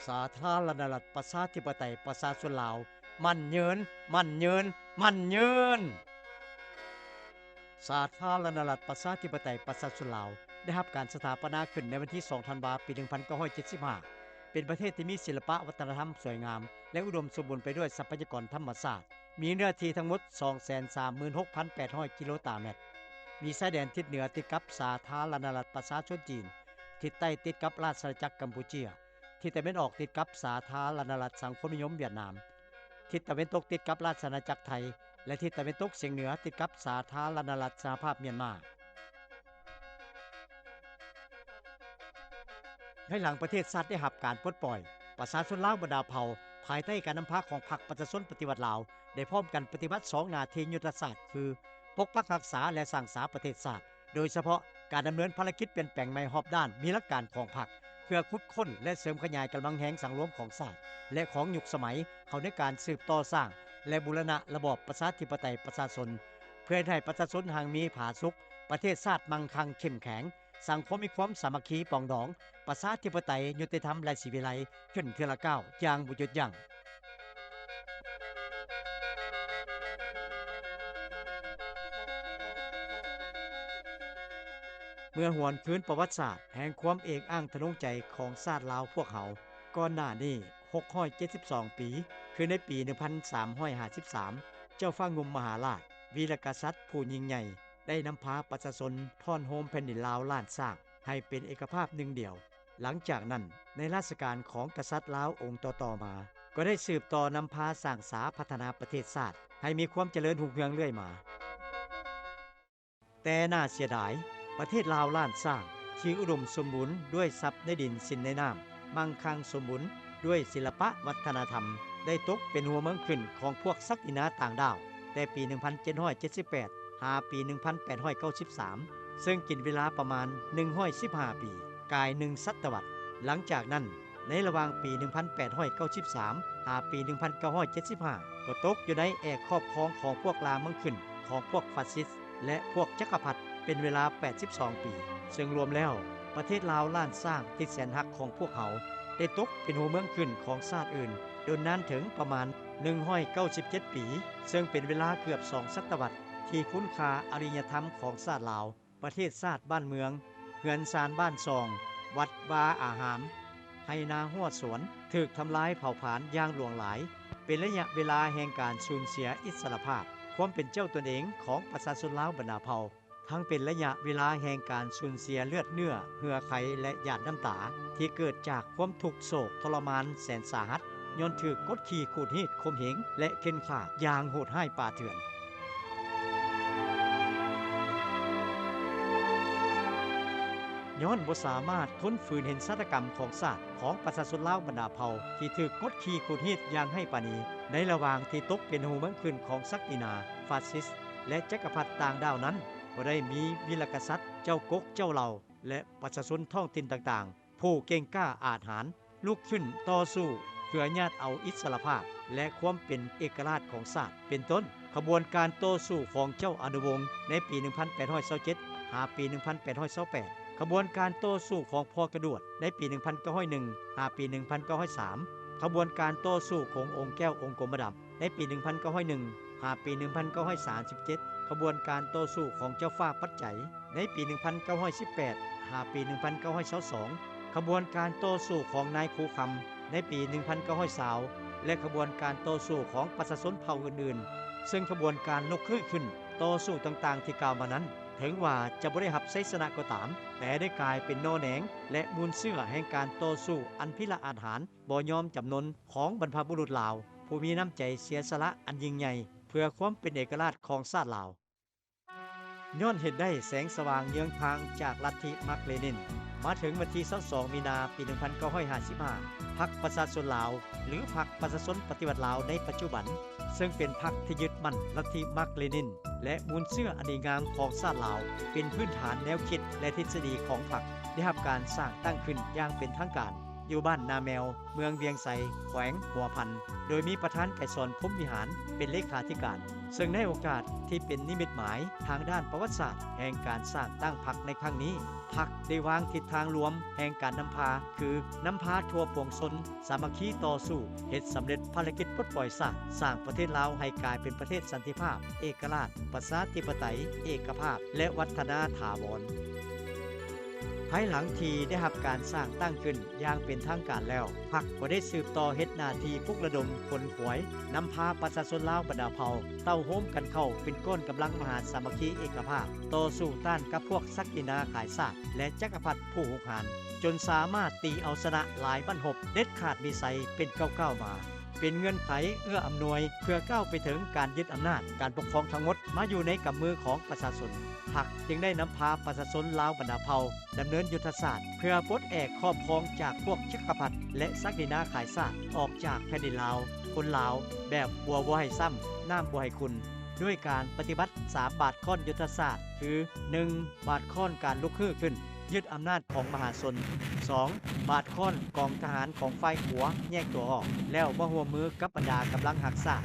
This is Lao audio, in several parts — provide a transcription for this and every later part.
ສາທາລະນະລັດ ປະຊາທິປະໄຕ ປະຊາຊົນລາວ ໝັ້ນຍືນ, ໝັ້ນຍືນ, ໝັ້ນຍືນ! ສາທາລະນະລັດ ປະຊາທິປະໄຕ ປະຊາຊົນລາວ ໄດ້ຮັບການສະຖາປະນາຂຶ້ນໃນວັນທີສອງ ທັນວາ ປີໜຶ່ງພັນເກົ້າຮ້ອຍເຈັດສິບຫ້າ ເປັນປະເທດທີ່ມີສິລະປະວັດທະນະທຳສວຍງາມ ແລະ ອຸດົມສົມບູນໄປດ້ວຍຊັບພະຍາກອນທຳມະຊາດ, ມີເນື້ອທີ່ທັງໝົດ ສອງແສນສາມໝື່ນຫົກພັນແປດຮ້ອຍກິໂລຕາແມັດ, ມີຊາຍແດນທິດເໜືອຕິດກັບສາທາລະນະລັດປະຊາຊົນຈີນ, ທິດໃຕ້ຕິດກັບລາຊະອານາຈັກກຳປູເຈຍ, ທິດຕາເວັນອອກຕິດກັບສາທາລະນະລັດສັງຄົມນິຍົມຫວຽດນາມ, ທິດຕາເວັນຕົກຕິດກັບລາຊະອານາຈັກໄທ ແລະ ທິດຕາເວັນຕົກສຽງເໜືອຕິດກັບສາທາລະນະລັດສະຫະພາບມຽນມາ. ພາຍຫຼັງປະເທດຊາດໄດ້ຮັບການປົດປ່ອຍ, ປະຊາຊົນລາວບັນດາເຜົ່າ ພາຍໃຕ້ການນຳພາຂອງພັກປະຊາຊົນປະຕິວັດລາວ ໄດ້ພ້ອມກັນປະຕິບັດສອງໜ້າທີ່ຍຸດທະສາດ ຄື ປົກປັກຮັກສາ ແລະ ສ້າງສາປະເທດຊາດ, ໂດຍສະເພາະການດຳເນີນພາລະກິດປ່ຽນແປງໃໝ່ຮອບດ້ານມີຫຼັກການຂອງພັກ ເພື່ອຂຸດຄົ້ນ ແລະ ເສີມຂະຫຍາຍກຳລັງແຮງສັງລວມຂອງຊາດ ແລະ ຂອງຍຸກສະໄໝ ເຂົ້າໃນການສືບຕໍ່ສ້າງ ແລະ ບູລະນະລະບອບປະຊາທິປະໄຕປະຊາຊົນ ເພື່ອເຮັດໃຫ້ປະຊາຊົນຮັ່ງມີຜາສຸກ, ປະເທດຊາດມັ່ງຄັ່ງເຂັ້ມແຂງ, ສັງຄົມມີຄວາມສາມັກຄີປອງດອງ, ປະຊາທິປະໄຕ, ຍຸຕິທຳ ແລະ ສີວິໄລ ຂຶ້ນເທື່ອລະກ້າວຢ່າງບໍ່ຢຸດຢັ້ງ. ເມື່ອຫວນຄືນປະຫວັດສາດແຫ່ງຄວາມເອກອ້າງທະນົງໃຈຂອງຊາດລາວພວກເຮົາ, ກ່ອນໜ້ານີ້ຫົກຮ້ອຍເຈັດສິບສອງປີ, ຄືໃນປີໜຶ່ງພັນສາມຮ້ອຍຫ້າສິບສາມ ເຈົ້າຟ້າງຸ່ມມະຫາລາດ, ວີລະກະສັດຜູ້ຍິ່ງໃຫຍ່ ໄດ້ນຳພາປະຊາຊົນທ້ອນໂຮມແຜ່ນດິນລາວລ້ານຊ້າງໃຫ້ເປັນເອກະພາບໜຶ່ງດຽວ. ຫຼັງຈາກນັ້ນ, ໃນລາຊະການຂອງກະສັດລາວອົງຕໍ່ໆມາ, ກໍໄດ້ສືບຕໍ່ນຳພາສ້າງສາພັດທະນາປະເທດຊາດໃຫ້ມີຄວາມຈະເລີນຮຸ່ງເຮືອງເລື້ອຍມາ. ແຕ່ໜ້າເສຍດາຍ, ປະເທດລາວລ້ານຊ້າງທີ່ອຸດົມສົມບູນດ້ວຍຊັບໃນດິນສິນໃນນ້ຳ, ມັ່ງຄັ່ງສົມບູນດ້ວຍສິລະປະວັດທະນະທຳ ໄດ້ຕົກເປັນຫົວເມືອງຂຶ້ນຂອງພວກສັກດິນາຕ່າງດ້າວ ແຕ່ປີໜຶ່ງພັນເຈັດຮ້ອຍເຈັດສິບແປດ ຫາປີໜຶ່ງພັນແປດຮ້ອຍເກົ້າສິບສາມ ເຊິ່ງກິນເວລາປະມານໜຶ່ງຮ້ອຍສິບຫ້າປີ, ກາຍໜຶ່ງສັດຕະວັດ. ຫຼັງຈາກນັ້ນ, ໃນລະຫວ່າງປີໜຶ່ງພັນແປດຮ້ອຍເກົ້າສິບສາມ ຫາປີໜຶ່ງພັນເກົ້າຮ້ອຍເຈັດສິບຫ້າ ກໍຕົກຢູ່ໃນແອກຄອບຄອງຂອງພວກລ່າເມືອງຂຶ້ນຂອງພວກຟາຊິດ ແລະ ພວກຈັກກະພັດເປັນເວລາແປດສິບສອງປີ, ເຊິ່ງລວມແລ້ວ ປະເທດລາວລ້ານຊ້າງຕິດແສນຮັກຂອງພວກເຮົາ ໄດ້ຕົກເປັນຫົວເມືອງຂຶ້ນຂອງຊາດອື່ນດົນນານເຖິງປະມານໜຶ່ງຮ້ອຍເກົ້າສິບເຈັດປີ, ເຊິ່ງເປັນເວລາເກືອບສອງສັດຕະວັດທີ່ຄຸນຄ່າອາລິຍະທຳຂອງຊາດລາວ, ປະເທດຊາດບ້ານເມືອງ, ເຮືອນຊານບ້ານຊ່ອງ, ວັດວາອາຮາມ, ໄຮ່ນາຮົ້ວສວນ ຖືກທຳລາຍເຜົາຜານຢ່າງຫຼວງຫຼາຍ, ເປັນໄລຍະເວລາແຫ່ງການສູນເສຍອິດສະຫຼະພາບຄວາມເປັນເຈົ້າຕົນເອງຂອງປະຊາຊົນລາວບັນດາເຜົ່າ, ທັງເປັນໄລຍະເວລາແຫ່ງການສູນເສຍເລືອດເນື້ອ, ເຫື່ອໄຂ ແລະ ຫຍາດນ້ຳຕາ ທີ່ເກີດຈາກຄວາມທຸກໂສກທໍລະມານແສນສາຫັດ ຍ້ອນຖືກກົດຂີ່ຂູດຮີດຂົ່ມເຫງ ແລະ ເຂັ່ນຂ້າຢ່າງໂຫດຮ້າຍປ່າເຖື່ອນ. ຍ້ອນບໍ່ສາມາດທົນຝືນເຫັນຊາຕະກຳຂອງຊາດ ຂອງປະຊາຊົນລາວບັນດາເຜົ່າທີ່ຖືກກົດຂີ່ຂູດຮີດຢ່າງຮ້າຍປານນີ້, ໃນລະຫວ່າງທີ່ຕົກເປັນຫົວເມືອງຂຶ້ນຂອງສັກດິນາ, ຟາຊິດ ແລະ ຈັກກະພັດຕ່າງດ້າວນັ້ນ, ກໍໄດ້ມີວິລະກະສັດ, ເຈົ້າກົກເຈົ້າເຫຼົ່າ ແລະ ປະຊາຊົນທ້ອງຖິ່ນຕ່າງໆ ຜູ້ເກັ່ງກ້າອາດຫານ ລຸກຂຶ້ນຕໍ່ສູ້ເພື່ອຍາດເອົາອິດສະຫຼະພາບ ແລະ ຄວາມເປັນເອກະລາດຂອງຊາດ ເປັນຕົ້ນ ຂະບວນການຕໍ່ສູ້ຂອງເຈົ້າອະນຸວົງໃນປີໜຶ່ງພັນແປດຮ້ອຍຊາວເຈັດ ຫາປີໜຶ່ງພັນແປດຮ້ອຍຊາວແປດ, ຂະບວນການຕໍ່ສູ້ຂອງພໍ່ກະດວດໃນປີໜຶ່ງພັນເກົ້າຮ້ອຍໜຶ່ງ ຫາປີໜຶ່ງພັນເກົ້າຮ້ອຍສາມ, ຂະບວນການຕໍ່ສູ້ຂອງອົງແກ້ວອົງກົມມະດຳໃນປີໜຶ່ງພັນເກົ້າຮ້ອຍໜຶ່ງ ຫາປີໜຶ່ງພັນເກົ້າຮ້ອຍສາມສິບເຈັດ, ຂະບວນການຕໍ່ສູ້ຂອງເຈົ້າຟ້າປັດໄຈ ໃນປີໜຶ່ງພັນເກົ້າຮ້ອຍສິບແປດ ຫາປີໜຶ່ງພັນເກົ້າຮ້ອຍຊາວສອງ, ຂະບວນການຕໍ່ສູ້ຂອງນາຍຄູຄຳໃນປີໜຶ່ງພັນເກົ້າຮ້ອຍຊາວ ແລະ ຂະບວນການຕໍ່ສູ້ຂອງປະຊາຊົນເຜົ່າອື່ນໆ, ເຊິ່ງຂະບວນການລຸກຮືຂຶ້ນຕໍ່ສູ້ຕ່າງໆທີ່ກ່າວມານັ້ນ, ເຖິງວ່າຈະບໍ່ໄດ້ຮັບໄຊຊະນະກໍຕາມ, ແຕ່ໄດ້ກາຍເປັນໜໍ່ແໜງ ແລະ ມູນເຊື້ອແຫ່ງການຕໍ່ສູ້ອັນພິລະອາດຫານບໍ່ຍອມຈຳນົນຂອງບັນພະບຸລຸດລາວ ຜູ້ມີນ້ຳໃຈເສຍສະຫຼະອັນຍິ່ງໃຫຍ່ ເພື່ອຄວາມເປັນເອກະລາດຂອງຊາດລາວ. ຍ້ອນເຫັນໄດ້ແສງສະຫວ່າງເຍືອງທາງຈາກລັດທິມາກເລນິນ, ມາເຖິງວັນທີຊາວສອງ ມີນາ ປີໜຶ່ງພັນເກົ້າຮ້ອຍຫ້າສິບຫ້າ ພັກປະຊາຊົນລາວ ຫຼື ພັກປະຊາຊົນປະຕິວັດລາວໃນປັດຈຸບັນ, ເຊິ່ງເປັນພັກທີ່ຍຶດໝັ້ນລັດທິມາກເລນິນ ແລະ ມູນເຊື້ອອັນດີງາມຂອງຊາດລາວ ເປັນພື້ນຖານແນວຄິດ ແລະ ທິດສະດີຂອງພັກ ໄດ້ຮັບການສ້າງຕັ້ງຂຶ້ນຢ່າງເປັນທາງການ. ຢູ່ບ້ານນາແມວ ເມືອງວຽງໄຊ ແຂວງຫົວພັນ, ໂດຍມີປະທານໄກສອນ ພົມວິຫານ ເປັນເລຂາທິການ, ເຊິ່ງໃນໂອກາດທີ່ເປັນນິມິດໝາຍທາງດ້ານປະຫວັດສາດແຫ່ງການສ້າງຕັ້ງພັກໃນຄັ້ງນີ້, ພັກໄດ້ວາງທິດທາງລວມແຫ່ງການນຳພາ ຄື ນຳພາທົ່ວປວງຊົນສາມັກຄີຕໍ່ສູ້ ເຮັດສຳເລັດພາລະກິດປົດປ່ອຍຊາດ, ສ້າງປະເທດລາວໃຫ້ກາຍເປັນປະເທດສັນຕິພາບ, ເອກະລາດ, ປະຊາທິປະໄຕ, ເອກະພາບ ແລະ ວັດທະນາຖາວອນ. ພາຍຫຼັງທີ່ໄດ້ຮັບການສ້າງຕັ້ງຂຶ້ນຢ່າງເປັນທາງການແລ້ວ, ພັກກໍໄດ້ສືບຕໍ່ເຮັດໜ້າທີ່ປຸກລະດົມຂົນຂວາຍ, ນຳພາປະຊາຊົນລາວບັນດາເຜົ່າ ເຕົ້າໂຮມກັນເຂົ້າເປັນກ້ອນກຳລັງມະຫາສາມັກຄີເອກະພາບ, ຕໍ່ສູ້ຕ້ານກັບພວກສັກດິນາຂາຍຊາດ ແລະ ຈັກກະພັດຜູ້ຮຸກຮານ, ຈົນສາມາດຕີເອົາຊະນະຫຼາຍບັ້ນຮົບເດັດຂາດວິໄສເປັນກ້າວໆມາ, ເປັນເງື່ອນໄຂເອື້ອອຳນວຍເພື່ອກ້າວໄປເຖິງການຍຶດອຳນາດການປົກຄອງທັງໝົດມາຢູ່ໃນກຳມືຂອງປະຊາຊົນ. ພັກຈຶ່ງໄດ້ນຳພາປະຊາຊົນລາວບັນດາເຜົ່າ ດຳເນີນຍຸດທະສາດເພື່ອປົດແອກຄອບຄອງຈາກພວກຈັກກະພັດ ແລະ ສັກດິນາຂາຍຊາດອອກຈາກແຜ່ນດິນລາວ, ຄົນລາວ ແບບບົວບໍ່ໃຫ້ຊ້ຳ ນ້ຳບໍ່ໃຫ້ຂຸ່ນ ດ້ວຍການປະຕິບັດສາມບາດຄ້ອນຍຸດທະສາດ ຄື ໜຶ່ງ ບາດຄ້ອນການລຸກຮືຂຶ້ນ, ຍຶດອຳນາດຂອງມະຫາຊົນ, ສອງ ບາດຄ້ອນກອງທະຫານຂອງຝ່າຍຂົວແຍກຕົວອອກ ແລ້ວມາຮ່ວມມືກັບບັນດາກຳລັງຮັກຊາດ,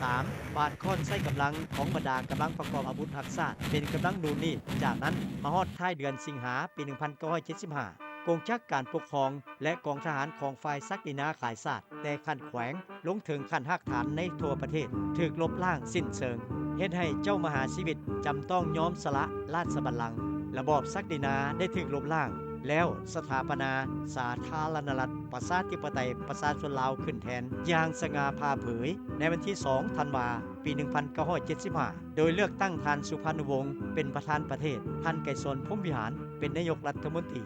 ສາມ ບາດຄ້ອນໃຊ້ກຳລັງຂອງບັນດາກຳລັງປະກອບອາວຸດຮັກຊາດ ເປັນກຳລັງນູນນີ້. ຈາກນັ້ນມາຮອດທ້າຍເດືອນສິງຫາ ປີໜຶ່ງພັນເກົ້າຮ້ອຍເຈັດສິບຫ້າ ກົງຈັກການປົກຄອງ ແລະ ກອງທະຫານຂອງຝ່າຍສັກດິນາຂາຍຊາດ ແຕ່ຂັ້ນແຂວງລົງເຖິງຂັ້ນຮາກຖານໃນທົ່ວປະເທດ ຖືກລົບລ້າງສິ້ນເຊີງ, ເຮັດໃຫ້ເຈົ້າມະຫາຊີວິດຈຳຕ້ອງຍອມສະຫຼະລາຊະບັນລັງ. ລະບອບສັກດິນາໄດ້ຖືກລົບລ້າງ ແລ້ວສະຖາປະນາສາທາລະນະລັດ ປະຊາທິປະໄຕ ປະຊາຊົນລາວຂຶ້ນແທນຢ່າງສະຫງ່າຜ່າເຜີຍ ໃນວັນທີສອງ ທັນວາ ປີໜຶ່ງພັນເກົ້າຮ້ອຍເຈັດສິບຫ້າ ໂດຍເລືອກຕັ້ງທ່ານ ສຸພານຸວົງ ເປັນປະທານປະເທດ, ທ່ານ ໄກສອນ ພົມວິຫານ ເປັນນາຍົກລັດຖະມົນຕີ.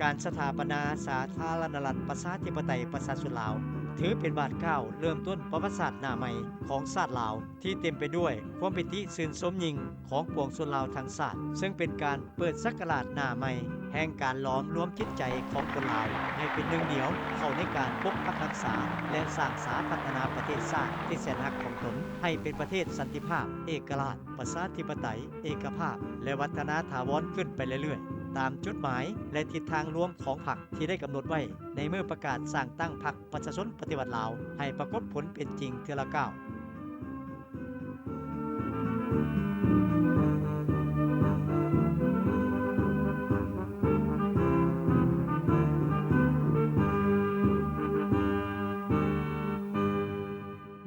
ການສະຖາປະນາສາທາລະນະລັດ ປະຊາທິປະໄຕ ປະຊາຊົນລາວ ຖືເປັນບາດກ້າວເລີ່ມຕົ້ນປະຫວັດສາດໜ້າໃໝ່ຂອງຊາດລາວ ທີ່ເຕັມໄປດ້ວຍຄວາມປີຕິຊື່ນຊົມຍິ່ງຂອງປວງຊົນລາວທັງຊາດ, ເຊິ່ງເປັນການເປີດສັກກະລາດໜ້າໃໝ່ແຫ່ງການຫຼອມລວມຈິດໃຈຂອງຄົນລາວໃຫ້ເປັນໜຶ່ງດຽວເຂົ້າໃນການປົກປັກຮັກສາ ແລະ ສ້າງສາພັດທະນາປະເທດຊາດທີ່ແສນຮັກຂອງຕົນ ໃຫ້ເປັນປະເທດສັນຕິພາບ, ເອກະລາດ, ປະຊາທິປະໄຕ, ເອກະພາບ ແລະ ວັດທະນາຖາວອນຂຶ້ນໄປເລື້ອຍໆ ຕາມຈຸດໝາຍ ແລະ ທິດທາງລວມຂອງພັກທີ່ໄດ້ກຳນົດໄວ້ໃນມື້ປະກາດສ້າງຕັ້ງພັກ ປະຊາຊົນປະຕິວັດລາວ ໃຫ້ປາກົດຜົນເປັນຈິງເທື່ອລະກ້າວ.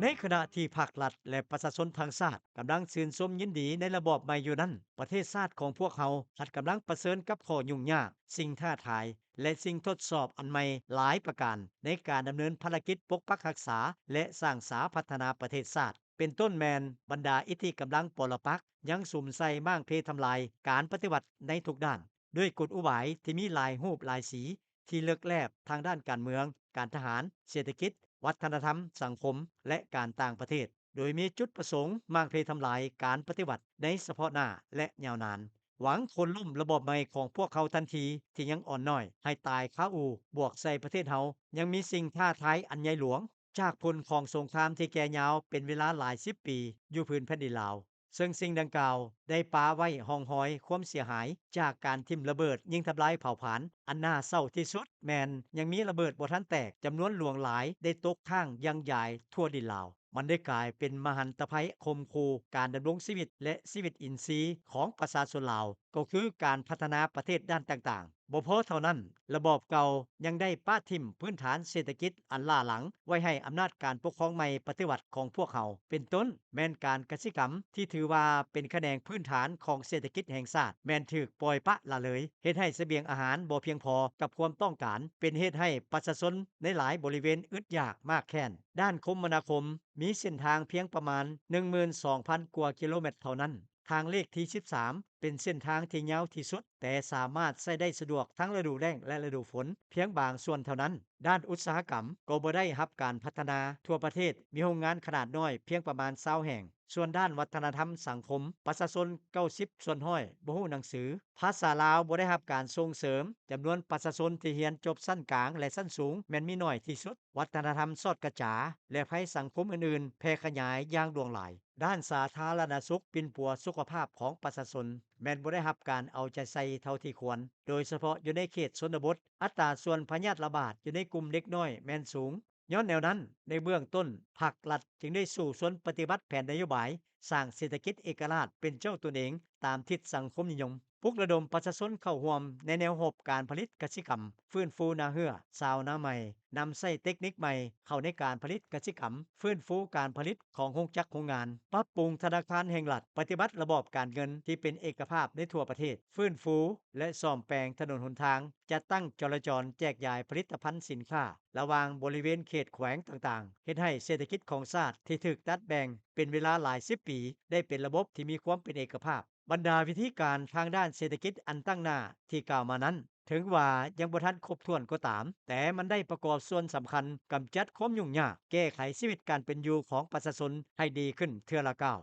ໃນຂະນະທີ່ພັກລັດ ແລະ ປະຊາຊົນທັງຊາດກຳລັງຊື່ນຊົມຍິນດີໃນລະບອບໃໝ່ຢູ່ນັ້ນ, ປະເທດຊາດຂອງພວກເຮົາພັດກຳລັງປະເຊີນກັບຂໍ້ຫຍຸ້ງຍາກ, ສິ່ງທ້າທາຍ ແລະ ສິ່ງທົດສອບອັນໃໝ່ຫຼາຍປະການ ໃນການດຳເນີນພາລະກິດປົກປັກຮັກສາ ແລະ ສ້າງສາພັດທະນາປະເທດຊາດ, ເປັນຕົ້ນແມ່ນບັນດາອິດທິກຳລັງປໍລະປັກຍັງສຸມໃສ່ມ້າງເພທຳລາຍການປະຕິວັດໃນທຸກດ້ານ ດ້ວຍກົນອຸບາຍທີ່ມີຫຼາຍຮູບຫຼາຍສີ ທີ່ເລິກແລບທາງດ້ານການເມືອງ, ການທະຫານ, ເສດຖະກິດ, ວັດທະນະທຳ, ສັງຄົມ ແລະ ການຕ່າງປະເທດ, ໂດຍມີຈຸດປະສົງມ້າງເພທຳລາຍການປະຕິວັດໃນສະເພາະໜ້າ ແລະ ຍາວນານ. ຫວັງໂຄ່ນລົ້ມລະບອບໃໝ່ຂອງພວກເຮົາທັນທີທີ່ຍັງອ່ອນນ້ອຍ ໃຫ້ຕາຍຄາອູ້ບວກໃສ່ປະເທດເຮົາ ຍັງມີສິ່ງທ້າທາຍອັນໃຫຍ່ຫຼວງ ຈາກຜົນຂອງສົງຄາມທີ່ແກ່ຍາວເປັນເວລາຫຼາຍສິບປີຢູ່ພື້ນແຜ່ນດິນລາວ, ເຊິ່ງສິ່ງດັ່ງກ່າວໄດ້ປາໄວ້ຮ່ອງຮອຍຄວາມເສຍຫາຍຈາກການຖິ້ມລະເບີດຍິງທຳລາຍເຜົາຜານ. ອັນໜ້າເສົ້າທີ່ສຸດແມ່ນຍັງມີລະເບີດບໍ່ທັນແຕກຈຳນວນຫຼວງຫຼາຍໄດ້ຕົກຄ້າງຢັ້ງຢາຍທົ່ວດິນລາວ. ມັນໄດ້ກາຍເປັນມະຫັນຕະໄພຂົ່ມຂູ່ການດຳລົງຊີວິດ ແລະ ຊີວິດອິນຊີຂອງປະຊາຊົນລາວ, ກໍຄືການພັດທະນາປະເທດດ້ານຕ່າງໆ. ບໍ່ພໍເທົ່ານັ້ນ, ລະບອບເກົ່າຍັງໄດ້ປະຖິ້ມພື້ນຖານເສດຖະກິດອັນລ້າຫຼັງໄວ້ໃຫ້ອຳນາດການປົກຄອງໃໝ່ປະຕິວັດຂອງພວກເຮົາ, ເປັນຕົ້ນແມ່ນການກະສິກຳ ທີ່ຖືວ່າເປັນຂະແໜງພື້ນຖານຂອງເສດຖະກິດແຫ່ງຊາດ ແມ່ນຖືກປ່ອຍປະລະເລີຍ, ເຮັດໃຫ້ສະບຽງອາຫານບໍ່ພຽງພໍກັບຄວາມຕ້ອງການ, ເປັນເຫດໃຫ້ປະຊາຊົນໃນຫຼາຍບໍລິເວນອຶດຢາກມາກແຄ້ນ. ດ້ານຄົມມະນາຄົມ ມີເສັ້ນທາງພຽງປະມານໜຶ່ງໝື່ນສອງພັນກວ່າກິໂລແມັດເທົ່ານັ້ນ. ທາງເລກທີສິບສາມ ເປັນເສັ້ນທາງທີ່ຍາວທີ່ສຸດ, ແຕ່ສາມາດໃຊ້ໄດ້ສະດວກທັງລະດູແລ້ງ ແລະ ລະດູຝົນພຽງບາງສ່ວນເທົ່ານັ້ນ. ດ້ານອຸດສາຫະກຳກໍບໍ່ໄດ້ຮັບການພັດທະນາ. ທົ່ວປະເທດມີໂຮງງານຂະໜາດນ້ອຍພຽງປະມານຊາວແຫ່ງ. ສ່ວນດ້ານວັດທະນະທຳສັງຄົມ, ປະຊາຊົນເກົ້າສິບສ່ວນຮ້ອຍບໍ່ຮູ້ໜັງສື. ພາສາລາວບໍ່ໄດ້ຮັບການສົ່ງເສີມ, ຈຳນວນປະຊາຊົນທີ່ຮຽນຈົບຊັ້ນກາງ ແລະ ຊັ້ນສູງແມ່ນມີໜ້ອຍທີ່ສຸດ. ວັດທະນະທຳຊອດກະຈາ ແລະ ໄພສັງຄົມອື່ນໆແຜ່ຂະຫຍາຍຢ່າງຫຼວງຫຼາຍ. ດ້ານສາທາລະນະສຸກປິ່ນປົວສຸຂະພາບຂອງປະຊາຊົນ ແມ່ນບໍ່ໄດ້ຮັບການເອົາໃຈໃສ່ເທົ່າທີ່ຄວນ, ໂດຍສະເພາະຢູ່ໃນເຂດຊົນນະບົດ, ອັດຕາສ່ວນພະຍາດລະບາດຢູ່ໃນກຸ່ມເດັກນ້ອຍແມ່ນສູງ. ຍ້ອນແນວນັ້ນ, ໃນເບື້ອງຕົ້ນ, ພັກລັດຈຶ່ງໄດ້ສູ້ຊົນປະຕິບັດແຜນນະໂຍບາຍ ສ້າງເສດຖະກິດເອກະລາດເປັນເຈົ້າຕົນເອງຕາມທິດສັງຄົມນິຍົມ, ປຸກລະດົມປະຊາຊົນເຂົ້າຮ່ວມໃນແນວຮົບການຜະລິດກະສິກຳ, ຟື້ນຟູນາເຮື້ອ, ຊາວນາໃໝ່, ນຳໃຊ້ເຕັກນິກໃໝ່ເຂົ້າໃນການຜະລິດກະສິກຳ, ຟື້ນຟູການຜະລິດຂອງໂຮງຈັກໂຮງງານ, ປັບປຸງທະນາຄານແຫ່ງລັດ, ປະຕິບັດລະບອບການເງິນທີ່ເປັນເອກະພາບໃນທົ່ວປະເທດ, ຟື້ນຟູ ແລະ ສ້ອມແປງຖະໜົນຫົນທາງ, ຈັດຕັ້ງຈໍລະຈອນແຈກຢາຍຜະລິດຕະພັນສິນຄ້າລະຫວ່າງບໍລິເວນເຂດແຂວງຕ່າງໆ, ເຮັດໃຫ້ເສດຖະກິດຂອງຊາດທີ່ຖືກຕັດແບ່ງເປັນເວລາຫຼາຍສິບປີ ໄດ້ເປັນລະບົບທີ່ມີຄວາມເປັນເອກະພາບ. ບັນດາວິທີການທາງດ້ານເສດຖະກິດອັນຕັ້ງໜ້າທີ່ກ່າວມານັ້ນ, ເຖິງວ່າຍັງບໍ່ທັນຄົບຖ້ວນກໍຕາມ, ແຕ່ມັນໄດ້ປະກອບສ່ວນສຳຄັນກຳຈັດຄວາມຫຍຸ້ງຍາກ, ແກ້ໄຂຊີວິດການເປັນຢູ່ຂອງປະຊາຊົນໃຫ້ດີຂຶ້ນເທື່ອລະກ້າວ.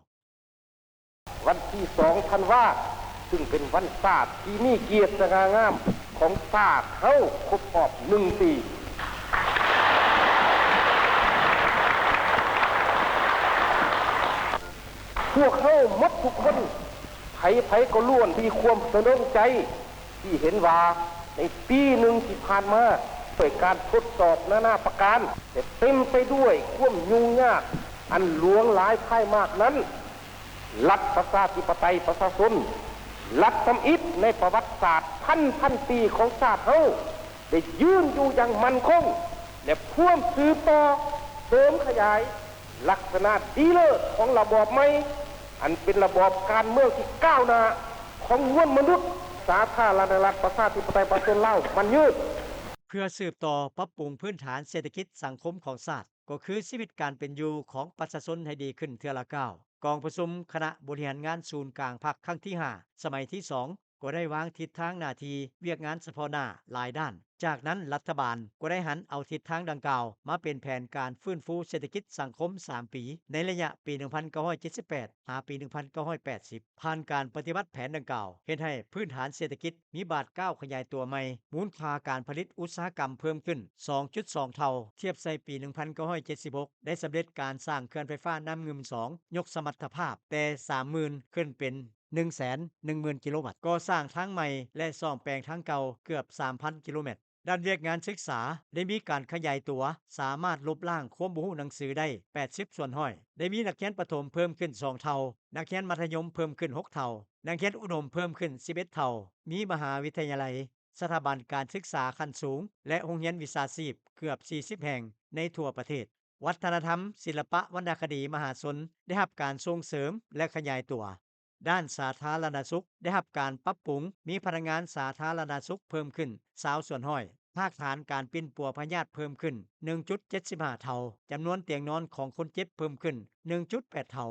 ວັນທີສອງທັນວາ ຊຶ່ງເປັນວັນຊາດທີ່ມີກຽດສະຫງ່າງາມຂອງຊາດເຮົາຄົບຮອບໜຶ່ງປີ. ພວກເຮົາໝົດທຸກຄົນ ໃຜໆກໍລ້ວນມີຄວາມສະຫຼອງໃຈ ທີ່ເຫັນວ່າໃນປີໜຶ່ງທີ່ຜ່ານມາ ດ້ວຍການທົດສອບນານາປະການ ແລະ ເຕັມໄປດ້ວຍຄວາມຫຍຸ້ງຍາກອັນຫຼວງຫຼາຍພາຍມາກນັ້ນ, ລັດປະຊາທິປະໄຕປະຊາຊົນ ລັດທຳອິດໃນປະຫວັດສາດພັນພັນປີຂອງຊາດເຮົາ ໄດ້ຢືນຢູ່ຢ່າງໝັ້ນຄົງ ແລະ ພວມສືບຕໍ່ເສີມຂະຫຍາຍ ລັກສະນະດີເລີດຂອງລະບອບໃໝ່ ອັນເປັນລະບອບການເມືອງທີ່ກ້າວໜ້າຂອງມວນມະນຸດ ສາທາລະນະລັດ ປະຊາທິປະໄຕ ປະຊາຊົນລາວ ໝັ້ນຍືນ. ເພື່ອສືບຕໍ່ປັບປຸງພື້ນຖານເສດຖະກິດສັງຄົມຂອງຊາດ, ກໍຄືຊີວິດການເປັນຢູ່ຂອງປະຊາຊົນໃຫ້ດີຂຶ້ນເທື່ອລະກ້າວ, ກອງປະຊຸມຄະນະບໍລິຫານງານສູນກາງພັກຄັ້ງທີຫ້າ ສະໄໝທີສອງ ກໍໄດ້ວາງທິດທາງໜ້າທີ່ວຽກງານສະເພາະໜ້າຫຼາຍດ້ານ. ຈາກນັ້ນລັດຖະບານກໍໄດ້ຫັນເອົາທິດທາງດັ່ງກ່າວມາເປັນແຜນການຟື້ນຟູເສດຖະກິດສັງຄົມສາມປີ ໃນໄລຍະປີໜຶ່ງພັນເກົ້າຮ້ອຍເຈັດສິບແປດ ຫາປີໜຶ່ງພັນເກົ້າຮ້ອຍແປດສິບ. ຜ່ານການປະຕິບັດແຜນດັ່ງກ່າວ ເຮັດໃຫ້ພື້ນຖານເສດຖະກິດມີບາດກ້າວຂະຫຍາຍຕົວໃໝ່, ມູນຄ່າການຜະລິດອຸດສາຫະກຳເພີ່ມຂຶ້ນສອງຈຸດສອງເທົ່າ ທຽບໃສ່ປີໜຶ່ງພັນເກົ້າຮ້ອຍເຈັດສິບຫົກ, ໄດ້ສຳເລັດການສ້າງເຂື່ອນໄຟຟ້ານ້ຳງື່ມສອງ ຍົກສະມັດຖະພາບແຕ່ສາມໝື່ນຂຶ້ນເປັນ ໜຶ່ງແສນໜຶ່ງໝື່ນກິໂລວັດ, ກໍ່ສ້າງທາງໃໝ່ ແລະ ສ້ອມແປງທາງເກົ່າເກືອບສາມພັນກິໂລແມັດ. ດ້ານວຽກງານສຶກສາໄດ້ມີການຂະຫຍາຍຕົວ, ສາມາດລົບລ້າງຄວາມບໍ່ຮູ້ໜັງສືໄດ້ແປດສິບສ່ວນຮ້ອຍ, ໄດ້ມີນັກຮຽນປະຖົມເພີ່ມຂຶ້ນສອງເທົ່າ, ນັກຮຽນມັດທະຍົມເພີ່ມຂຶ້ນຫົກເທົ່າ, ນັກຮຽນອຸດົມເພີ່ມຂຶ້ນສິບເອັດເທົ່າ, ມີມະຫາວິທະຍາໄລ, ສະຖາບັນການສຶກສາຂັ້ນສູງ ແລະ ໂຮງຮຽນວິຊາຊີບເກືອບສີ່ສິບແຫ່ງໃນທົ່ວປະເທດ. ວັດທະນະທຳ, ສິລະປະ, ວັນນະຄະດີ, ມະຫາຊົນ ໄດ້ຮັບການສົ່ງເສີມ ແລະ ຂະຫຍາຍຕົວ. ດ້ານສາທາລະນະສຸກໄດ້ຮັບການປັບປຸງ, ມີພະນັກງານສາທາລະນະສຸກເພີ່ມຂຶ້ນຊາວສ່ວນຮ້ອຍ, ຮາກຖານການປິ່ນປົວພະຍາດເພີ່ມຂຶ້ນໜຶ່ງຈຸດເຈັດສິບຫ້າເທົ່າ, ຈຳນວນຕຽງນອນຂອງຄົນເຈັບເພີ່ມຂຶ້ນໜຶ່ງຈຸດແປດເທົ່າ.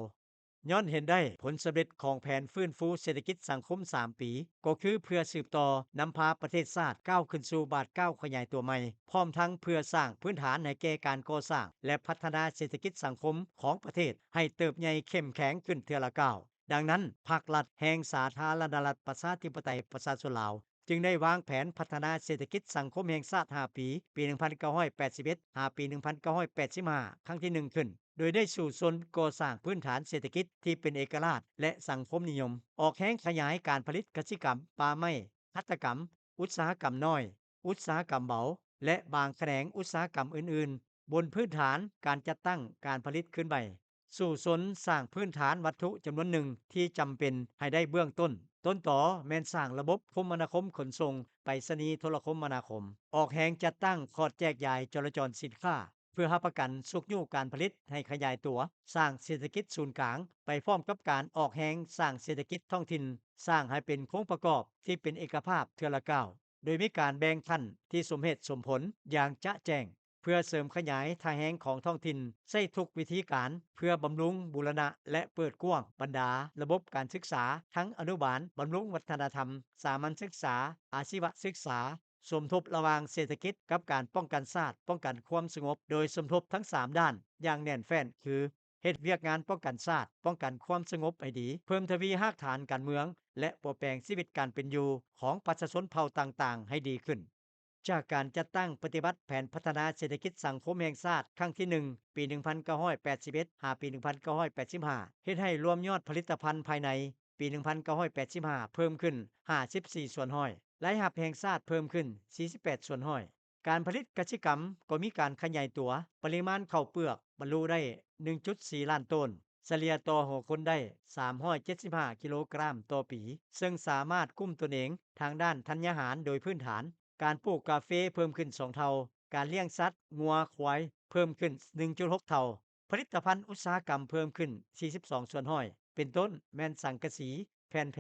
ຍ້ອນເຫັນໄດ້ຜົນສຳເລັດຂອງແຜນຟື້ນຟູເສດຖະກິດສັງຄົມສາມປີ, ກໍຄືເພື່ອສືບຕໍ່ນຳພາປະເທດຊາດກ້າວຂຶ້ນສູ່ບາດກ້າວຂະຫຍາຍຕົວໃໝ່, ພ້ອມທັງເພື່ອສ້າງພື້ນຖານໃຫ້ແກ່ການກໍ່ສ້າງ ແລະ ພັດທະນາເສດຖະກິດສັງຄົມຂອງປະເທດໃຫ້ເຕີບໃຫຍ່ເຂັ້ມແຂງຂຶ້ນເທື່ອລະກ້າວ. ດັ່ງນັ້ນ, ພັກລັດແຫ່ງສາທາລະນະລັດ ປະຊາທິປະໄຕ ປະຊາຊົນລາວ ຈຶ່ງໄດ້ວາງແຜນພັດທະນາເສດຖະກິດສັງຄົມແຫ່ງຊາດຫ້າປີ, ປີໜຶ່ງພັນເກົ້າຮ້ອຍແປດສິບເອັດ ຫາປີໜຶ່ງພັນເກົ້າຮ້ອຍແປດສິບຫ້າ ຄັ້ງທີໜຶ່ງຂຶ້ນ, ໂດຍໄດ້ສູ້ຊົນກໍ່ສ້າງພື້ນຖານເສດຖະກິດທີ່ເປັນເອກະລາດ ແລະ ສັງຄົມນິຍົມ, ອອກແຮງຂະຫຍາຍການຜະລິດກະສິກຳ, ປ່າໄມ້, ຫັດຖະກຳ, ອຸດສາຫະກຳນ້ອຍ, ອຸດສາຫະກຳເບົາ ແລະ ບາງຂະແໜງອຸດສາຫະກຳອື່ນໆ ບົນພື້ນຖານການຈັດຕັ້ງການຜະລິດຄືນໃໝ່. ສູ້ຊົນສ້າງພື້ນຖານວັດຖຸຈຳນວນໜຶ່ງທີ່ຈຳເປັນໃຫ້ໄດ້ເບື້ອງຕົ້ນ. ຕົ້ນຕໍແມ່ນສ້າງລະບົບຄົມມະນາຄົມຂົນສົ່ງ, ໄປສະນີ, ໂທລະຄົມມະນາຄົມ, ອອກແຮງຈັດຕັ້ງຂອດແຈກຢາຍຈໍລະຈອນສິນຄ້າ ເພື່ອຮັບປະກັນຊຸກຍູ້ການຜະລິດໃຫ້ຂະຫຍາຍຕົວ, ສ້າງເສດຖະກິດສູນກາງໄປພ້ອມກັບການອອກແຮງສ້າງເສດຖະກິດທ້ອງຖິ່ນ, ສ້າງໃຫ້ເປັນໂຄງປະກອບທີ່ເປັນເອກະພາບເທື່ອລະກ້າວ, ໂດຍມີການແບ່ງຂັ້ນທີ່ສົມເຫດສົມຜົນຢ່າງຈະແຈ້ງ. ເພື່ອເສີມຂະຫຍາຍທ່າແຮງຂອງທ້ອງຖິ່ນ, ໃຊ້ທຸກວິທີການເພື່ອບຳລຸງ, ບູລະນະ ແລະ ເປີດກວ້າງບັນດາລະບົບການສຶກສາ ທັງອະນຸບານ, ບຳລຸງວັດທະນະທຳ, ສາມັນສຶກສາ, ອາຊີວະສຶກສາ, ສົມທົບລະຫວ່າງເສດຖະກິດກັບການປ້ອງກັນຊາດ, ປ້ອງກັນຄວາມສະຫງົບ, ໂດຍສົມທົບທັງສາມດ້ານຢ່າງແໜ້ນແຟ້ນ ຄື ເຮັດວຽກງານປ້ອງກັນຊາດ, ປ້ອງກັນຄວາມສະຫງົບໃຫ້ດີ, ເພີ່ມທະວີຮາກຖານການເມືອງ ແລະ ປົວແປງຊີວິດການເປັນຢູ່ຂອງປະຊາຊົນເຜົ່າຕ່າງໆໃຫ້ດີຂຶ້ນ. ຈາກການຈັດຕັ້ງປະຕິບັດແຜນພັດທະນາເສດຖະກິດສັງຄົມແຫ່ງຊາດຄັ້ງທີໜຶ່ງ ປີໜຶ່ງພັນເກົ້າຮ້ອຍແປດສິບເອັດ ຫາປີໜຶ່ງພັນເກົ້າຮ້ອຍແປດສິບຫ້າ ເຮັດໃຫ້ລວມຍອດຜະລິດຕະພັນພາຍໃນປີໜຶ່ງພັນເກົ້າຮ້ອຍແປດສິບຫ້າ ເພີ່ມຂຶ້ນຫ້າສິບສີ່ສ່ວນຮ້ອຍ, ລາຍຮັບແຫ່ງຊາດເພີ່ມຂຶ້ນສີ່ສິບແປດສ່ວນຮ້ອຍ. ການຜະລິດກະສິກຳກໍມີການຂະຫຍາຍຕົວ, ປະລິມານເຂົ້າເປືອກບັນລຸໄດ້ໜຶ່ງຈຸດສີ່ລ້ານໂຕນ, ສະເລ່ຍຕໍ່ຫົວຄົນໄດ້ສາມຮ້ອຍເຈັດສິບຫ້າກິໂລກຣາມຕໍ່ປີ, ເຊິ່ງສາມາດກຸ້ມຕົນເອງທາງດ້ານທັນຍາຫານໂດຍພື້ນຖານ. ການປູກກາເຟເພີ່ມຂຶ້ນສອງເທົ່າ, ການລ້ຽງສັດ, ງົວ, ຄວາຍ ເພີ່ມຂຶ້ນໜຶ່ງຈຸດຫົກເທົ່າ, ຜະລິດຕະພັນອຸດສາຫະກຳເພີ່ມຂຶ້ນສີ່ສິບສອງສ່ວນຮ້ອຍ ເປັນຕົ້ນແມ່ນສັງກະສີ, ແຜ່ນແພ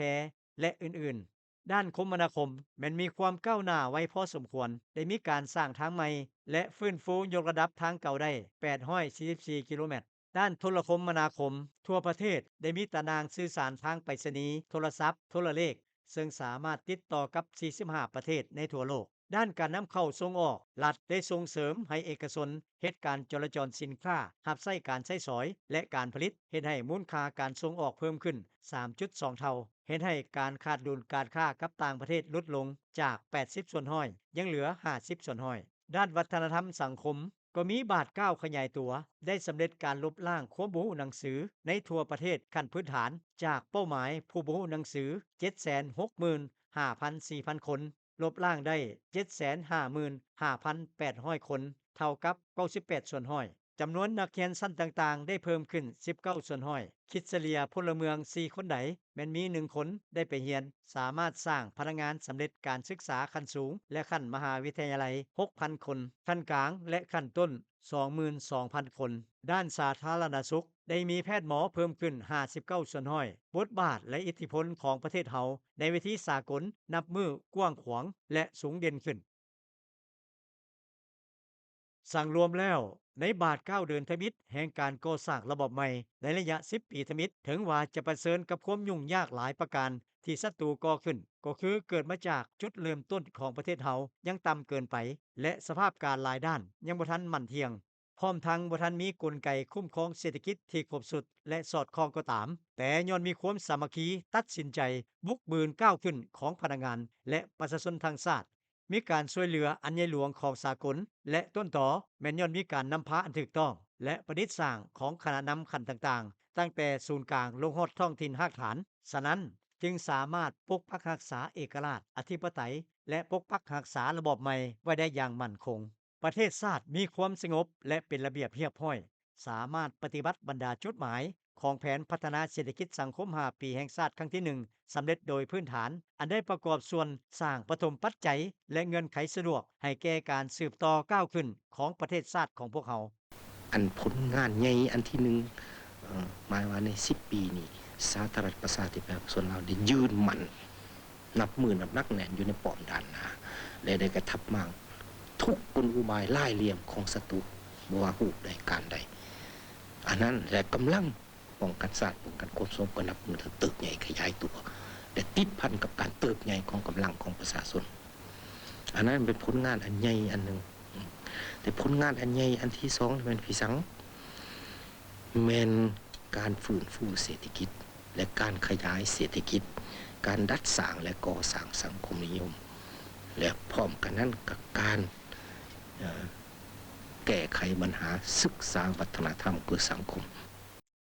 ແລະ ອື່ນໆ. ດ້ານຄົມມະນາຄົມແມ່ນມີຄວາມກ້າວໜ້າໄວພໍສົມຄວນ, ໄດ້ມີການສ້າງທາງໃໝ່ ແລະ ຟື້ນຟູຍົກລະດັບທາງເກົ່າໄດ້ແປດຮ້ອຍສີ່ສິບສີ່ກິໂລແມັດ. ດ້ານໂທລະຄົມມະນາຄົມ, ທົ່ວປະເທດໄດ້ມີຕາໜ່າງສື່ສານທາງໄປສະນີ, ໂທລະສັບ, ໂທລະເລກ, ເຊິ່ງສາມາດຕິດຕໍ່ກັບສີ່ສິບຫ້າປະເທດໃນທົ່ວໂລກ. ດ້ານການນຳເຂົ້າສົ່ງອອກ, ລັດໄດ້ສົ່ງເສີມໃຫ້ເອກະຊົນເຮັດການຈໍລະຈອນສິນຄ້າ, ຮັບໃຊ້ການໃຊ້ສອຍ ແລະ ການຜະລິດ, ເຮັດໃຫ້ມູນຄ່າການສົ່ງອອກເພີ່ມຂຶ້ນສາມຈຸດສອງເທົ່າ, ເຮັດໃຫ້ການຂາດດຸນການຄ້າກັບຕ່າງປະເທດຫຼຸດລົງຈາກແປດສິບສ່ວນຮ້ອຍ ຍັງເຫຼືອຫ້າສິບສ່ວນຮ້ອຍ. ດ້ານວັດທະນະທຳສັງຄົມ ກໍມີບາດກ້າວຂະຫຍາຍຕົວ, ໄດ້ສຳເລັດການລົບລ້າງຄວາມບໍ່ຮູ້ໜັງສືໃນທົ່ວປະເທດຂັ້ນພື້ນຖານ ຈາກເປົ້າໝາຍຜູ້ບໍ່ຮູ້ໜັງສືເຈັດແສນຫົກໝື່ນຫ້າພັນສີ່ພັນຄົນ, ລົບລ້າງໄດ້ເຈັດແສນຫ້າໝື່ນຫ້າພັນແປດຮ້ອຍຄົນ, ເທົ່າກັບເກົ້າສິບແປດສ່ວນຮ້ອຍ. ຈຳນວນນັກຮຽນຊັ້ນຕ່າງໆໄດ້ເພີ່ມຂຶ້ນສິບເກົ້າສ່ວນຮ້ອຍ, ຄິດສະເລ່ຍພົນລະເມືອງສີ່ຄົນໃດ ແມ່ນມີໜຶ່ງຄົນໄດ້ໄປຮຽນ, ສາມາດສ້າງພະນັກງານສຳເລັດການສຶກສາຂັ້ນສູງ ແລະ ຂັ້ນມະຫາວິທະຍາໄລຫົກພັນຄົນ, ຂັ້ນກາງ ແລະ ຂັ້ນຕົ້ນສອງໝື່ນສອງພັນຄົນ. ດ້ານສາທາລະນະສຸກ ໄດ້ມີແພດໝໍເພີ່ມຂຶ້ນຫ້າສິບເກົ້າສ່ວນຮ້ອຍ, ບົດບາດ ແລະ ອິດທິພົນຂອງປະເທດເຮົາໃນເວທີສາກົນນັບມື້ກວ້າງຂວາງ ແລະ ສູງເດັ່ນຂຶ້ນ. ສັງລວມແລ້ວ, ໃນບາດກ້າວເດີນທຳອິດແຫ່ງການກໍ່ສ້າງລະບອບໃໝ່ໃນໄລຍະສິບປີທຳອິດ, ເຖິງວ່າຈະປະເຊີນກັບຄວາມຫຍຸ້ງຍາກຫຼາຍປະການທີ່ສັດຕູກໍ່ຂຶ້ນ, ກໍຄືເກີດມາຈາກຈຸດເລີ່ມຕົ້ນຂອງປະເທດເຮົາຍັງຕ່ຳເກີນໄປ ແລະ ສະພາບການຫຼາຍດ້ານຍັງບໍ່ທັນໝັ້ນທ່ຽງ, ພ້ອມທັງບໍ່ທັນມີກົນໄກຄຸ້ມຄອງເສດຖະກິດທີ່ຄົບຊຸດ ແລະ ສອດຄ່ອງກໍຕາມ, ແຕ່ຍ້ອນມີຄວາມສາມັກຄີ, ຕັດສິນໃຈ, ບຸກບືນກ້າວຂຶ້ນຂອງພະນັກງານ ແລະ ປະຊາຊົນທັງຊາດ, ມີການຊ່ວຍເຫຼືອອັນໃຫຍ່ຫຼວງຂອງສາກົນ ແລະ ຕົ້ນຕໍແມ່ນຍ້ອນມີການນຳພາອັນຖືກຕ້ອງ ແລະ ປະດິດສ້າງຂອງຄະນະນຳຂັ້ນຕ່າງໆ, ຕັ້ງແຕ່ສູນກາງລົງຮອດທ້ອງຖິ່ນຮາກຖານ. ສະນັ້ນ, ຈຶ່ງສາມາດປົກປັກຮັກສາເອກະລາດ, ອະທິປະໄຕ ແລະ ປົກປັກຮັກສາລະບອບໃໝ່ໄວ້ໄດ້ຢ່າງໝັ້ນຄົງ. ປະເທດຊາດມີຄວາມສະຫງົບ ແລະ ເປັນລະບຽບຮຽບຮ້ອຍ, ສາມາດປະຕິບັດບັນດາຈຸດໝາຍຂອງແຜນພັດທະນາເສດຖະກິດສັງຄົມຫ້າປີແຫ່ງຊາດຄັ້ງທີໜຶ່ງ ສຳເລັດໂດຍພື້ນຖານ, ອັນໄດ້ປະກອບສ່ວນສ້າງປະຖົມປັດໄຈ ແລະ ເງື່ອນໄຂສະດວກໃຫ້ແກ່ການສືບຕໍ່ກ້າວຂຶ້ນຂອງປະເທດຊາດຂອງພວກເຮົາ. ອັນຜົນງານໃຫຍ່ອັນທີໜຶ່ງ, ເອີ, ໝາຍວ່າໃນສິບປີນີ້, ສາທາລະນະລັດປະຊາທິປະໄຕປະຊາຊົນລາວໄດ້ຢືນໝັ້ນ ນັບມື້ນັບໜັກແໜ້ນຢູ່ໃນປ້ອມດ້ານໜ້າ ແລະ ໄດ້ກະທຳມ້າງທຸກກົນອຸບາຍຫຼາຍຫຼ່ຽມຂອງສັດຕູ, ບໍ່ວ່າຮູບໃດການໃດ. ອັນນັ້ນ ແລະ ກຳລັງປ້ອງກັນຊາດ, ປ້ອງກັນຄວາມສະຫງົບ ກໍນັບມື້ເຕີບໃຫຍ່ຂະຫຍາຍຕົວ ແລະ ຕິດພັນກັບການເຕີບໃຫຍ່ຂອງກຳລັງຂອງປະຊາຊົນ. ອັນນັ້ນເປັນຜົນງານອັນໃຫຍ່ອັນໜຶ່ງ. ແຕ່ຜົນງານອັນໃຫຍ່ອັນທີສອງແມ່ນພິສັງ? ແມ່ນການຟື້ນຟູເສດຖະກິດ ແລະ ການຂະຫຍາຍເສດຖະກິດ, ການດັດສ້າງ ແລະ ກໍ່ສ້າງສັງຄົມນິຍົມ ແລະ ພ້ອມກັນນັ້ນກໍການ, ເອີ, ແກ້ໄຂບັນຫາສຶກສາວັດທະນະທຳ ຄືສັງຄົມ.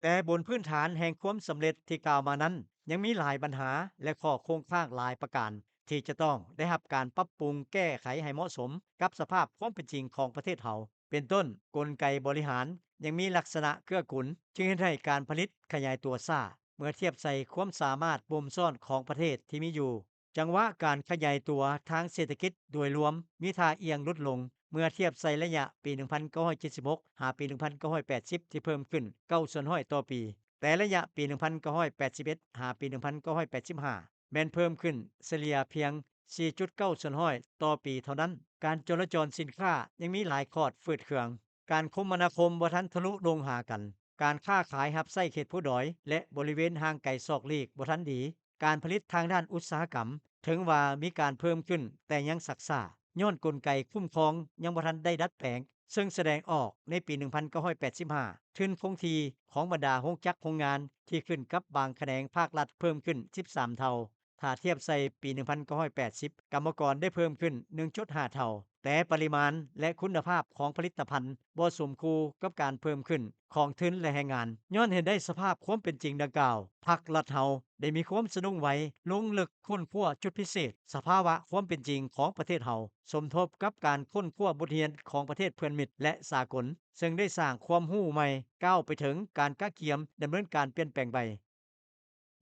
ແຕ່ບົນພື້ນຖານແຫ່ງຄວາມສຳເລັດທີ່ກ່າວມານັ້ນ, ຍັງມີຫຼາຍບັນຫາ ແລະ ຂໍ້ຄົງຄ້າງຫຼາຍປະການ ທີ່ຈະຕ້ອງໄດ້ຮັບການປັບປຸງແກ້ໄຂໃຫ້ເໝາະສົມກັບສະພາບຄວາມເປັນຈິງຂອງປະເທດເຮົາ. ເປັນຕົ້ນ, ກົນໄກບໍລິຫານຍັງມີລັກສະນະເກື້ອກຸນ, ຈຶ່ງເຮັດໃຫ້ການຜະລິດຂະຫຍາຍຕົວຊ້າ ເມື່ອທຽບໃສ່ຄວາມສາມາດບົ່ມຊ້ອນຂອງປະເທດທີ່ມີຢູ່. ຈັງຫວະການຂະຫຍາຍຕົວທາງເສດຖະກິດໂດຍລວມມີທ່າອ່ຽງຫຼຸດລົງ ເມື່ອທຽບໃສ່ໄລຍະປີໜຶ່ງພັນເກົ້າຮ້ອຍເຈັດສິບຫົກ ຫາປີໜຶ່ງພັນເກົ້າຮ້ອຍແປດສິບ ທີ່ເພີ່ມຂຶ້ນເກົ້າສ່ວນຮ້ອຍຕໍ່ປີ, ແຕ່ໄລຍະປີໜຶ່ງພັນເກົ້າຮ້ອຍແປດສິບເອັດ ຫາປີໜຶ່ງພັນເກົ້າຮ້ອຍແປດສິບຫ້າ ແມ່ນເພີ່ມຂຶ້ນສະເລ່ຍພຽງສີ່ຈຸດເກົ້າສ່ວນຮ້ອຍຕໍ່ປີເທົ່ານັ້ນ. ການຈໍລະຈອນສິນຄ້າຍັງມີຫຼາຍຂອດຝືດເຄືອງ, ການຄົມມະນາຄົມບໍ່ທັນທະລຸລົງຫາກັນ, ການຄ້າຂາຍຮັບໃຊ້ເຂດພູດອຍ ແລະ ບໍລິເວນຫ່າງໄກສອກຫຼີກບໍ່ທັນດີ, ການຜະລິດທາງດ້ານອຸດສາຫະກຳ ເຖິງວ່າມີການເພີ່ມຂຶ້ນ ແຕ່ຍັງຊັກຊ້າ ຍ້ອນກົນໄກຄຸ້ມຄອງຍັງບໍ່ທັນໄດ້ດັດແປງ ເຊິ່ງສະແດງອອກໃນປີໜຶ່ງພັນເກົ້າຮ້ອຍແປດສິບຫ້າ ທຶນຄົງທີ່ຂອງບັນດາໂຮງຈັກໂຮງງານທີ່ຂຶ້ນກັບບາງຂະແໜງພາກລັດເພີ່ມຂຶ້ນສິບສາມເທົ່າ. ຖ້າທຽບໃສ່ປີໜຶ່ງພັນເກົ້າຮ້ອຍແປດສິບ ກຳມະກອນໄດ້ເພີ່ມຂຶ້ນໜຶ່ງຈຸດຫ້າເທົ່າ, ແຕ່ປະລິມານ ແລະ ຄຸນນະພາບຂອງຜະລິດຕະພັນບໍ່ສົມຄູ່ກັບການເພີ່ມຂຶ້ນຂອງທຶນ ແລະ ແຮງງານ. ຍ້ອນເຫັນໄດ້ສະພາບຄວາມເປັນຈິງດັ່ງກ່າວ, ພັກລັດເຮົາໄດ້ມີຄວາມສະດຸ້ງໄວ, ລົງເລິກຄົ້ນຄວ້າຈຸດພິເສດ, ສະພາວະຄວາມເປັນຈິງຂອງປະເທດເຮົາ, ສົມທົບກັບການຄົ້ນຄວ້າບົດຮຽນຂອງປະເທດເພື່ອນມິດ ແລະ ສາກົນ, ເຊິ່ງໄດ້ສ້າງຄວາມຮູ້ໃໝ່ ກ້າວໄປເຖິງການກະກຽມດຳເນີນການປ່ຽນແປງໃໝ່.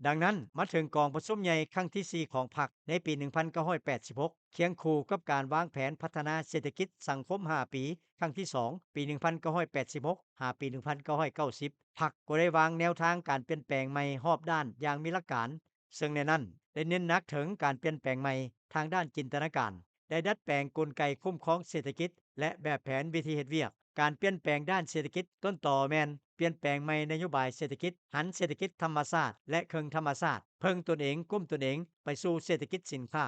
ດັ່ງນັ້ນ, ມາເຖິງກອງປະຊຸມໃຫຍ່ຄັ້ງທີສີ່ຂອງພັກໃນປີໜຶ່ງພັນເກົ້າຮ້ອຍແປດສິບຫົກ ຄຽງຄູ່ກັບການວາງແຜນພັດທະນາເສດຖະກິດສັງຄົມຫ້າປີ ຄັ້ງທີສອງ ປີໜຶ່ງພັນເກົ້າຮ້ອຍແປດສິບຫົກ ຫາປີໜຶ່ງພັນເກົ້າຮ້ອຍເກົ້າສິບ ພັກກໍໄດ້ວາງແນວທາງການປ່ຽນແປງໃໝ່ຮອບດ້ານຢ່າງມີຫຼັກການ, ເຊິ່ງໃນນັ້ນໄດ້ເນັ້ນໜັກເຖິງການປ່ຽນແປງໃໝ່ທາງດ້ານຈິນຕະນາການ, ໄດ້ດັດແປງກົນໄກຄຸ້ມຄອງເສດຖະກິດ ແລະ ແບບແຜນວິທີເຮັດວຽກ. ການປ່ຽນແປງດ້ານເສດຖະກິດຕົ້ນຕໍແມ່ນປ່ຽນແປງໃໝ່ນະໂຍບາຍເສດຖະກິດ, ຫັນເສດຖະກິດທຳມະຊາດ ແລະ ເຄິ່ງທຳມະຊາດ, ເພິ່ງຕົນເອງ, ກຸ້ມຕົນເອງ, ໄປສູ່ເສດຖະກິດສິນຄ້າ,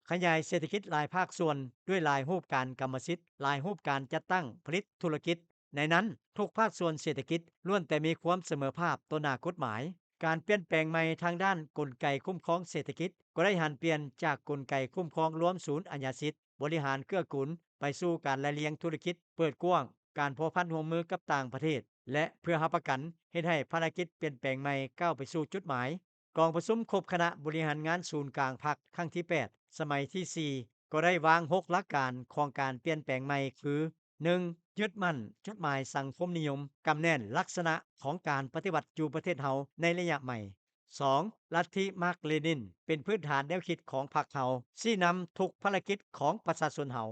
ຂະຫຍາຍເສດຖະກິດຫຼາຍພາກສ່ວນດ້ວຍຫຼາຍຮູບການກຳມະສິດ, ຫຼາຍຮູບການຈັດຕັ້ງຜະລິດທຸລະກິດ. ໃນນັ້ນ, ທຸກພາກສ່ວນເສດຖະກິດລ້ວນແຕ່ມີຄວາມສະເໝີພາບຕໍ່ໜ້າກົດໝາຍ. ການປ່ຽນແປງໃໝ່ທາງດ້ານກົນໄກຄຸ້ມຄອງເສດຖະກິດ ກໍໄດ້ຫັນປ່ຽນຈາກກົນໄກຄຸ້ມຄອງລວມສູນອາຍາສິດ, ບໍລິຫານເກື້ອກູນ ໄປສູ່ການລະລຽງທຸລະກິດເປີດກວ້າງ, ການພົວພັນຮ່ວມມືກັບຕ່າງປະເທດ ແລະ ເພື່ອຮັບປະກັນເຮັດໃຫ້ພາລະກິດປ່ຽນແປງໃໝ່ກ້າວໄປສູ່ຈຸດໝາຍ. ກອງປະຊຸມຄົບຄະນະບໍລິຫານງານສູນກາງພັກຄັ້ງທີແປດ ສະໄໝທີສີ່ ກໍໄດ້ວາງຫົກຫຼັກການຂອງການປ່ຽນແປງໃໝ່ຄື ໜຶ່ງ, ຍຶດໝັ້ນຈຸດໝາຍສັງຄົມນິຍົມ, ກຳແໜ້ນລັກສະນະຂອງການປະຕິວັດຢູ່ປະເທດເຮົາໃນໄລຍະໃໝ່. ສອງ, ລັດທິມາກເລນິນ ເປັນພື້ນຖານແນວຄິດຂອງພັກເຮົາ, ຊີ້ນຳທຸກພາລະກິດຂອງປະຊາຊົນເຮົາ.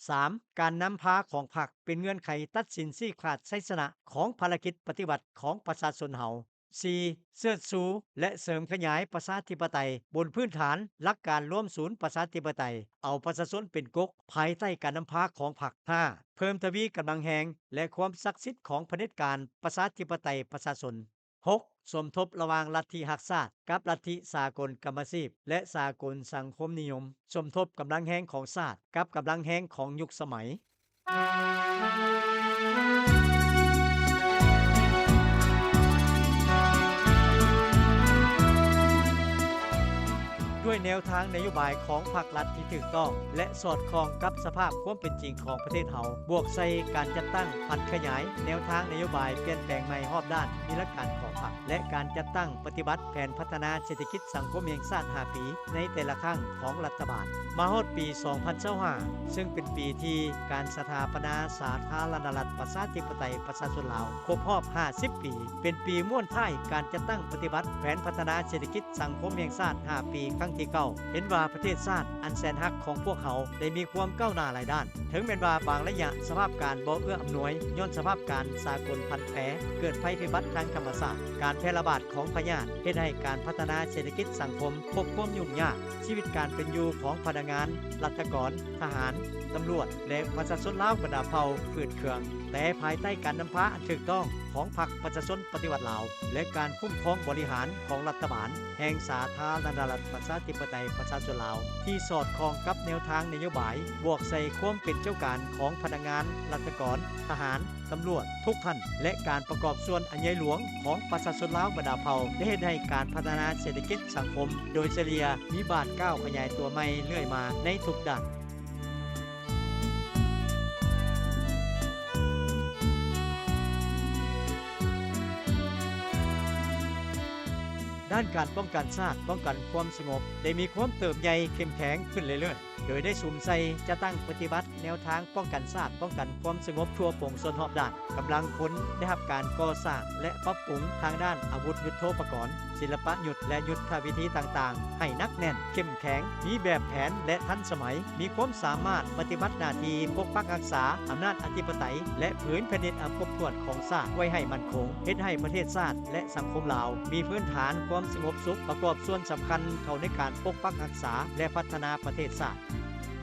ສາມ, ການນຳພາຂອງພັກເປັນເງື່ອນໄຂຕັດສິນຊີ້ຂາດໄຊຊະນະຂອງພາລະກິດປະຕິວັດຂອງປະຊາຊົນເຮົາ. ສີ່, ເຊີດຊູ ແລະ ເສີມຂະຫຍາຍປະຊາທິປະໄຕບົນພື້ນຖານຫຼັກການລວມສູນປະຊາທິປະໄຕ, ເອົາປະຊາຊົນເປັນກົກ ພາຍໃຕ້ການນຳພາຂອງພັກ. ຫ້າ, ເພີ່ມທະວີກຳລັງແຮງ ແລະ ຄວາມສັກສິດຂອງຜະເດັດການປະຊາທິປະໄຕປະຊາຊົນ. ຫົກ, ສົມທົບລະຫວ່າງລັດທິຮັກຊາດກັບລັດທິສາກົນກຳມະຊີບ ແລະ ສາກົນສັງຄົມນິຍົມ, ສົມທົບກຳລັງແຮງຂອງຊາດກັບກຳລັງແຮງຂອງຍຸກສະໄໝ. ດ້ວຍແນວທາງນະໂຍບາຍຂອງພັກລັດທີ່ຖືກຕ້ອງ ແລະ ສອດຄ່ອງກັບສະພາບຄວາມເປັນຈິງຂອງປະເທດເຮົາ, ບວກໃສ່ການຈັດຕັ້ງຜັນຂະຫຍາຍແນວທາງນະໂຍບາຍປ່ຽນແປງໃໝ່ຮອບດ້ານມີຫຼັກການຂອງພັກ ແລະ ການຈັດຕັ້ງປະຕິບັດແຜນພັດທະນາເສດຖະກິດສັງຄົມແຫ່ງຊາດຫ້າປີໃນແຕ່ລະຄັ້ງຂອງລັດຖະບານ. ມາຮອດປີສອງພັນຊາວຫ້າ ເຊິ່ງເປັນປີທີ່ການສະຖາປະນາສາທາລະນະລັດປະຊາທິປະໄຕປະຊາຊົນລາວຄົບຮອບຫ້າສິບປີ, ເປັນປີມ້ວນທ້າຍການຈັດຕັ້ງປະຕິບັດແຜນພັດທະນາເສດຖະກິດສັງຄົມແຫ່ງຊາດຫ້າປີຄັ້ງທີເກົ້າ, ເຫັນວ່າປະເທດຊາດອັນແສນຮັກຂອງພວກເຮົາໄດ້ມີຄວາມກ້າວໜ້າຫຼາຍດ້ານ. ເຖິງແມ່ນວ່າບາງໄລຍະສະພາບການບໍ່ເອື້ອອຳນວຍ ຍ້ອນສະພາບການສາກົນຜັນແປ, ເກີດໄພພິບັດທາງທຳມະຊາດ, ການແຜ່ລະບາດຂອງພະຍາດ ເຮັດໃຫ້ການພັດທະນາເສດຖະກິດສັງຄົມພົບຄວາມຫຍຸ້ງຍາກ, ຊີວິດການເປັນຢູ່ຂອງພະນັກງານ, ລັດຖະກອນ, ທະຫານ, ຕຳຫຼວດ ແລະ ປະຊາຊົນລາວບັນດາເຜົ່າຝືດເຄືອງ, ແຕ່ພາຍໃຕ້ການນຳພາອັນຖືກຕ້ອງຂອງພັກປະຊາຊົນປະຕິວັດລາວ ແລະ ການຄຸ້ມຄອງບໍລິຫານຂອງລັດຖະບານແຫ່ງສາທາລະນະລັດປະຊາທິປະໄຕປະຊາຊົນລາວ ທີ່ສອດຄ່ອງກັບແນວທາງນະໂຍບາຍ, ບວກໃສ່ຄວາມເປັນເຈົ້າການຂອງພະນັກງານ, ລັດຖະກອນ, ທະຫານ, ຕຳຫຼວດທຸກທ່ານ ແລະ ການປະກອບສ່ວນອັນໃຫຍ່ຫຼວງຂອງປະຊາຊົນລາວບັນດາເຜົ່າ ໄດ້ເຮັດໃຫ້ການພັດທະນາເສດຖະກິດສັງຄົມໂດຍສະເລ່ຍມີບາດກ້າວຂະຫຍາຍຕົວໃໝ່ເລື້ອຍມາໃນທຸກດ້ານ. ດ້ານການປ້ອງກັນຊາດ, ປ້ອງກັນຄວາມສະຫງົບ ໄດ້ມີຄວາມເຕີບໃຫຍ່ເຂັ້ມແຂງຂຶ້ນເລື້ອຍໆ. ໂດຍໄດ້ສຸມໃສ່ຈັດຕັ້ງປະຕິບັດແນວທາງປ້ອງກັນຊາດ, ປ້ອງກັນຄວາມສະຫງົບທົ່ວປວງຊົນຮອບດ້ານ. ກຳລັງພົນໄດ້ຮັບການກໍ່ສ້າງ ແລະ ປັບປຸງທາງດ້ານອາວຸດຍຸດໂທປະກອນ, ສິລະປະຍຸດ ແລະ ຍຸດທະວິທີຕ່າງໆ ໃຫ້ໜັກແໜ້ນ, ເຂັ້ມແຂງ, ມີແບບແຜນ ແລະ ທັນສະໄໝ, ມີຄວາມສາມາດປະຕິບັດໜ້າທີ່ປົກປັກຮັກສາອຳນາດອະທິປະໄຕ ແລະ ຜືນແຜ່ນດິນອັນຄົບຖ້ວນຂອງຊາດໄວ້ໃຫ້ໝັ້ນຄົງ, ເຮັດໃຫ້ປະເທດຊາດ ແລະ ສັງຄົມລາວ ມີພື້ນຖານຄວາມສະຫງົບສຸກ, ປະກອບສ່ວນສຳຄັນເຂົ້າໃນການປົກປັກຮັກສາ ແລະ ພັດທະນາປະເທດຊາດ.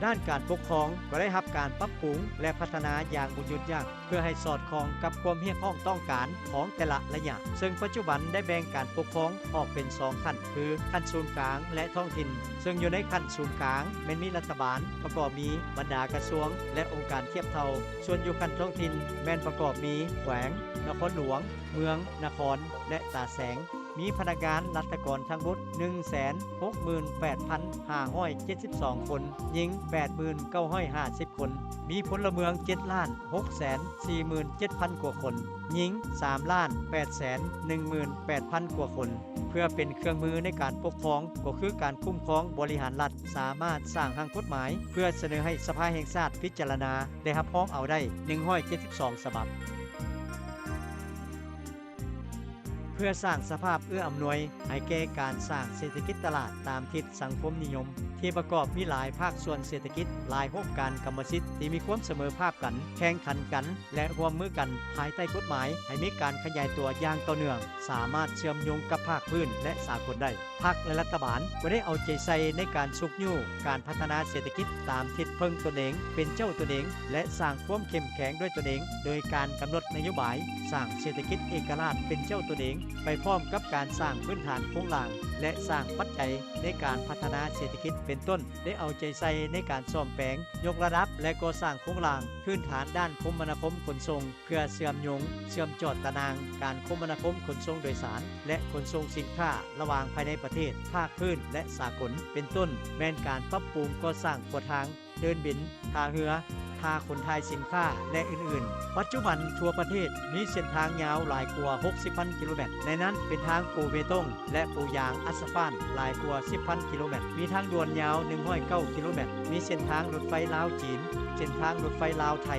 ດ້ານການປົກຄອງກໍໄດ້ຮັບການປັບປຸງ ແລະ ພັດທະນາຢ່າງບໍ່ຢຸດຢັ້ງ ເພື່ອໃຫ້ສອດຄ່ອງກັບຄວາມຮຽກຮ້ອງຕ້ອງການຂອງແຕ່ລະໄລຍະ, ເຊິ່ງປັດຈຸບັນໄດ້ແບ່ງການປົກຄອງອອກເປັນສອງຂັ້ນ ຄື ຂັ້ນສູນກາງ ແລະ ທ້ອງຖິ່ນ, ເຊິ່ງຢູ່ໃນຂັ້ນສູນກາງແມ່ນມີລັດຖະບານ ປະກອບມີບັນດາກະຊວງ ແລະ ອົງການທຽບເທົ່າ, ສ່ວນຢູ່ຂັ້ນທ້ອງຖິ່ນແມ່ນປະກອບມີແຂວງ, ນະຄອນຫຼວງ, ເມືອງ, ນະຄອນ ແລະ ຕາແສງ. ມີພະນັກງານລັດຖະກອນທັງໝົດ ໜຶ່ງແສນຫົກໝື່ນແປດພັນຫ້າຮ້ອຍເຈັດສິບສອງຄົນ, ຍິງ ແປດໝື່ນເກົ້າຮ້ອຍຫ້າສິບຄົນ, ມີພົນລະເມືອງ ເຈັດລ້ານຫົກແສນສີ່ໝື່ນເຈັດພັນກວ່າຄົນ, ຍິງ ສາມລ້ານແປດແສນໜຶ່ງໝື່ນແປດພັນກວ່າຄົນ. ເພື່ອເປັນເຄື່ອງມືໃນການປົກຄອງ ກໍຄືການຄຸ້ມຄອງບໍລິຫານລັດ ສາມາດສ້າງຮ່າງກົດໝາຍ ເພື່ອສະເໜີໃຫ້ສະພາແຫ່ງຊາດພິຈາລະນາ ແລະ ຮັບຮອງເອົາໄດ້ ໜຶ່ງຮ້ອຍເຈັດສິບສອງສະບັບ. ເພື່ອສ້າງສະພາບເອື້ອອຳນວຍໃຫ້ແກ່ການສ້າງເສດຖະກິດຕະຫຼາດຕາມທິດສັງຄົມນິຍົມ ທີ່ປະກອບມີຫຼາຍພາກສ່ວນເສດຖະກິດ, ຫຼາຍໂຮງການກຳມະສິດທີ່ມີຄວາມສະເໝີພາບກັນ, ແຂ່ງຂັນກັນ ແລະ ຮ່ວມມືກັນພາຍໃຕ້ກົດໝາຍ ໃຫ້ມີການຂະຫຍາຍຕົວຢ່າງຕໍ່ເນື່ອງ, ສາມາດເຊື່ອມໂຍງກັບພາກພື້ນ ແລະ ສາກົນໄດ້. ພັກ ແລະ ລັດຖະບານກໍໄດ້ເອົາໃຈໃສ່ໃນການຊຸກຍູ້ການພັດທະນາເສດຖະກິດຕາມທິດເພິ່ງຕົນເອງ, ເປັນເຈົ້າຕົນເອງ ແລະ ສ້າງຄວາມເຂັ້ມແຂງດ້ວຍຕົນເອງ ໂດຍການກຳນົດນະໂຍບາຍສ້າງເສດຖະກິດເອກະລາດເປັນເຈົ້າຕົນເອງ ໄປພ້ອມກັບການສ້າງພື້ນຖານໂຄງລ່າງ ແລະ ສ້າງປັດໄຈໃນການພັດທະນາເສດຖະກິດ ເປັນຕົ້ນ ໄດ້ເອົາໃຈໃສ່ໃນການສ້ອມແປງ, ຍົກລະດັບ ແລະ ກໍ່ສ້າງໂຄງລ່າງພື້ນຖານດ້ານຄົມມະນາຄົມຂົນສົ່ງ ເພື່ອເຊື່ອມໂຍງ, ເຊື່ອມຈອດຕາໜ່າງການຄົມມະນາຄົມຂົນສົ່ງໂດຍສານ ແລະ ຂົນສົ່ງສິນຄ້າລະຫວ່າງພາຍໃນປະເທດ, ພາກພື້ນ ແລະ ສາກົນ, ເປັນຕົ້ນແມ່ນການປັບປຸງກໍ່ສ້າງຂົວທາງ, ເດີ່ນບິນ, ທ່າເຮືອ, ທ່າຂົນຖ່າຍສິນຄ້າ ແລະ ອື່ນໆ. ປັດຈຸບັນທົ່ວປະເທດມີເສັ້ນທາງຍາວຫຼາຍກວ່າຫົກສິບພັນກິໂລແມັດ, ໃນນັ້ນເປັນທາງປູເບຕົງ ແລະ ປູຢາງອັດສະຟານຫຼາຍກວ່າສິບພັນກິໂລແມັດ, ມີທາງດ່ວນຍາວໜຶ່ງຮ້ອຍເກົ້າກິໂລແມັດ, ມີເສັ້ນທາງລົດໄຟລາວ-ຈີນ, ເສັ້ນທາງລົດໄຟລາວ-ໄທ,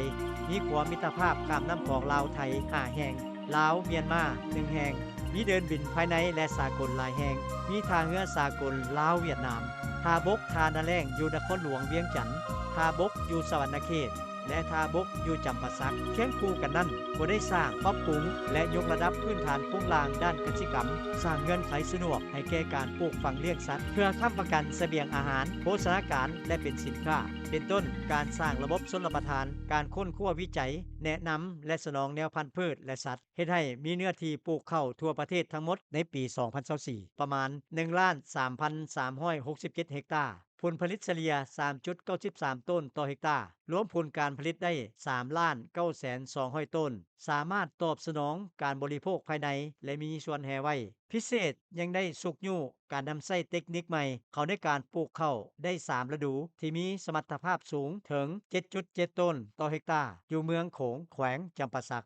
ມີຂົວມິດຕະພາບຂ້າມນ້ຳຂອງລາວ-ໄທຫ້າແຫ່ງ, ລາວ-ມຽນມາໜຶ່ງແຫ່ງ, ມີເດີ່ນບິນພາຍໃນ ແລະ ສາກົນຫຼາຍແຫ່ງ, ມີທ່າເຮືອສາກົນລາວ-ຫວຽດນາມ, ທ່າບົກທ່ານາແລ້ງຢູ່ນະຄອນຫຼວງວຽງຈັນ, ທ່າບົກຢູ່ສະຫວັນນະເຂດ ແລະ ທ່າບົກຢູ່ຈຳປາສັກ. ຄຽງຄູ່ກັນນັ້ນ ກໍໄດ້ສ້າງ, ປັບປຸງ ແລະ ຍົກລະດັບພື້ນຖານໂຄງລ່າງດ້ານກະສິກຳ, ສ້າງເງື່ອນໄຂສະດວກໃຫ້ແກ່ການປູກຝັງລ້ຽງສັດ ເພື່ອຄ້ຳປະກັນສະບຽງອາຫານ, ໂພຊະນາການ ແລະ ເປັນສິນຄ້າ, ເປັນຕົ້ນ ການສ້າງລະບົບຊົນລະປະທານ, ການຄົ້ນຄວ້າວິໄຈ, ແນະນຳ ແລະ ສະໜອງແນວພັນພືດ ແລະ ສັດ, ເຮັດໃຫ້ມີເນື້ອທີ່ປູກເຂົ້າທົ່ວປະເທດທັງໝົດໃນປີສອງພັນຊາວສີ່ ປະມານໜຶ່ງລ້ານສາມພັນສາມຮ້ອຍຫົກສິບເຈັດເຮັກຕາ, ຜົນຜະລິດສະເລ່ຍສາມຈຸດເກົ້າສິບສາມໂຕນຕໍ່ເຮັກຕາ, ລວມຜົນການຜະລິດໄດ້ສາມລ້ານເກົ້າແສນສອງຮ້ອຍໂຕນ, ສາມາດຕອບສະໜອງການບໍລິໂພກພາຍໃນ ແລະ ມີສ່ວນແຮ່ໄວ້. ພິເສດຍັງໄດ້ຊຸກຍູ້ການນຳໃຊ້ເຕັກນິກໃໝ່ເຂົ້າໃນການປູກເຂົ້າໄດ້ສາມລະດູ ທີ່ມີສະມັດຕະພາບສູງເຖິງເຈັດຈຸດເຈັດໂຕນຕໍ່ເຮັກຕາ ຢູ່ເມືອງໂຂງ ແຂວງຈຳປາສັກ.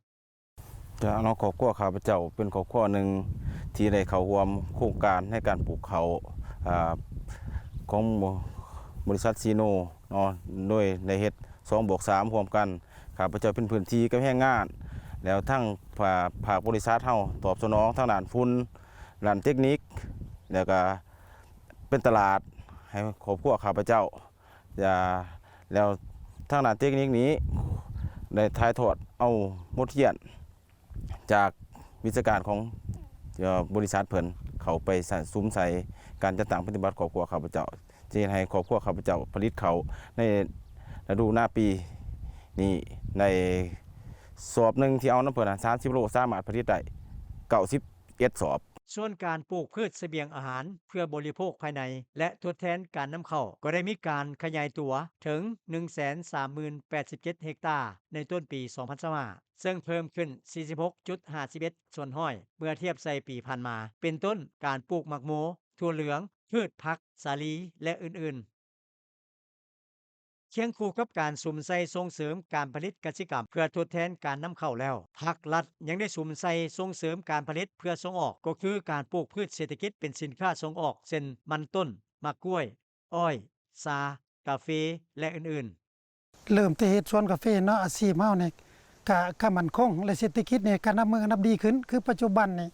ເນາະ ຄອບຄົວຂ້າພະເຈົ້າເປັນຄອບຄົວໜຶ່ງທີ່ໄດ້ເຂົ້າຮ່ວມໂຄງການໃນການປູກເຂົ້າ ອາ ຂອງບໍລິສັດຊີໂນເນາະ ໂດຍໄດ້ເຮັດສອງບວກສາມຮ່ວມກັນ. ຂ້າພະເຈົ້າເປັນພື້ນທີ່ກັບແຮງງານ ແລ້ວທາງພາກ ພາກບໍລິສັດເຮົາຕອບສະໜອງທາງດ້ານຝຸ່ນ ດ້ານເຕັກນິກ ແລ້ວກະເປັນຕະຫຼາດໃຫ້ຄອບຄົວຂ້າພະເຈົ້າ. ແລ້ວທາງດ້ານເຕັກນິກນີ້ໄດ້ຖ່າຍທອດເອົາບົດຮຽນຈາກວິຊາການຂອງ ເອີ ບໍລິສັດເພິ່ນເຂົ້າໄປສະ ສຸມໃສ່ການຈັດຕັ້ງປະຕິບັດຄອບຄົວຂ້າພະເຈົ້າ ຈະເຮັດໃຫ້ຄອບຄົວຂ້າພະເຈົ້າຜະລິດເຂົ້າໃນລະດູນາປີນີ້ໄດ້ ສອບໜຶ່ງທີ່ເອົານຳເພິ່ນ ສາມສິບໂລ ສາມາດຜະລິດໄດ້ເກົ້າສິບເອັດສອບ. ສ່ວນການປູກພືດສະບຽງອາຫານເພື່ອບໍລິໂພກພາຍໃນ ແລະ ທົດແທນການນຳເຂົ້າ ກໍໄດ້ມີການຂະຫຍາຍຕົວເຖິງໜຶ່ງແສນສາມໝື່ນແປດສິບເຈັດເຮັກຕາໃນຕົ້ນປີສອງພັນຊາວຫ້າ ເຊິ່ງເພີ່ມຂຶ້ນສີ່ສິບຫົກຈຸດຫ້າສິບເອັດສ່ວນຮ້ອຍເມື່ອທຽບໃສ່ປີຜ່ານມາ ເປັນຕົ້ນ ການປູກໝາກໂມ, ຖົ່ວເຫຼືອງ, ພືດຜັກ, ສາລີ ແລະ ອື່ນໆ. ຄຽງຄູ່ກັບການສຸມໃສ່ສົ່ງເສີມການຜະລິດກະສິກຳເພື່ອທົດແທນການນຳເຂົ້າແລ້ວ, ພາກລັດຍັງໄດ້ສຸມໃສ່ສົ່ງເສີມການຜະລິດເພື່ອສົ່ງອອກ, ກໍຄືການປູກພືດເສດຖະກິດເປັນສິນຄ້າສົ່ງອອກ ເຊັ່ນ ມັນຕົ້ນ, ໝາກກ້ວຍ, ອ້ອຍ, ຊາ, ກາເຟ ແລະ ອື່ນໆ. ເລີ່ມແຕ່ເຮັດສວນກາເຟເນາະ, ອາຊີບເຮົານີ້ກະ ກະໝັ້ນຄົງ ແລະ ເສດຖະກິດນີ້ກະນັບມື້ນັບດີຂຶ້ນ. ຄືປັດຈຸບັນນີ້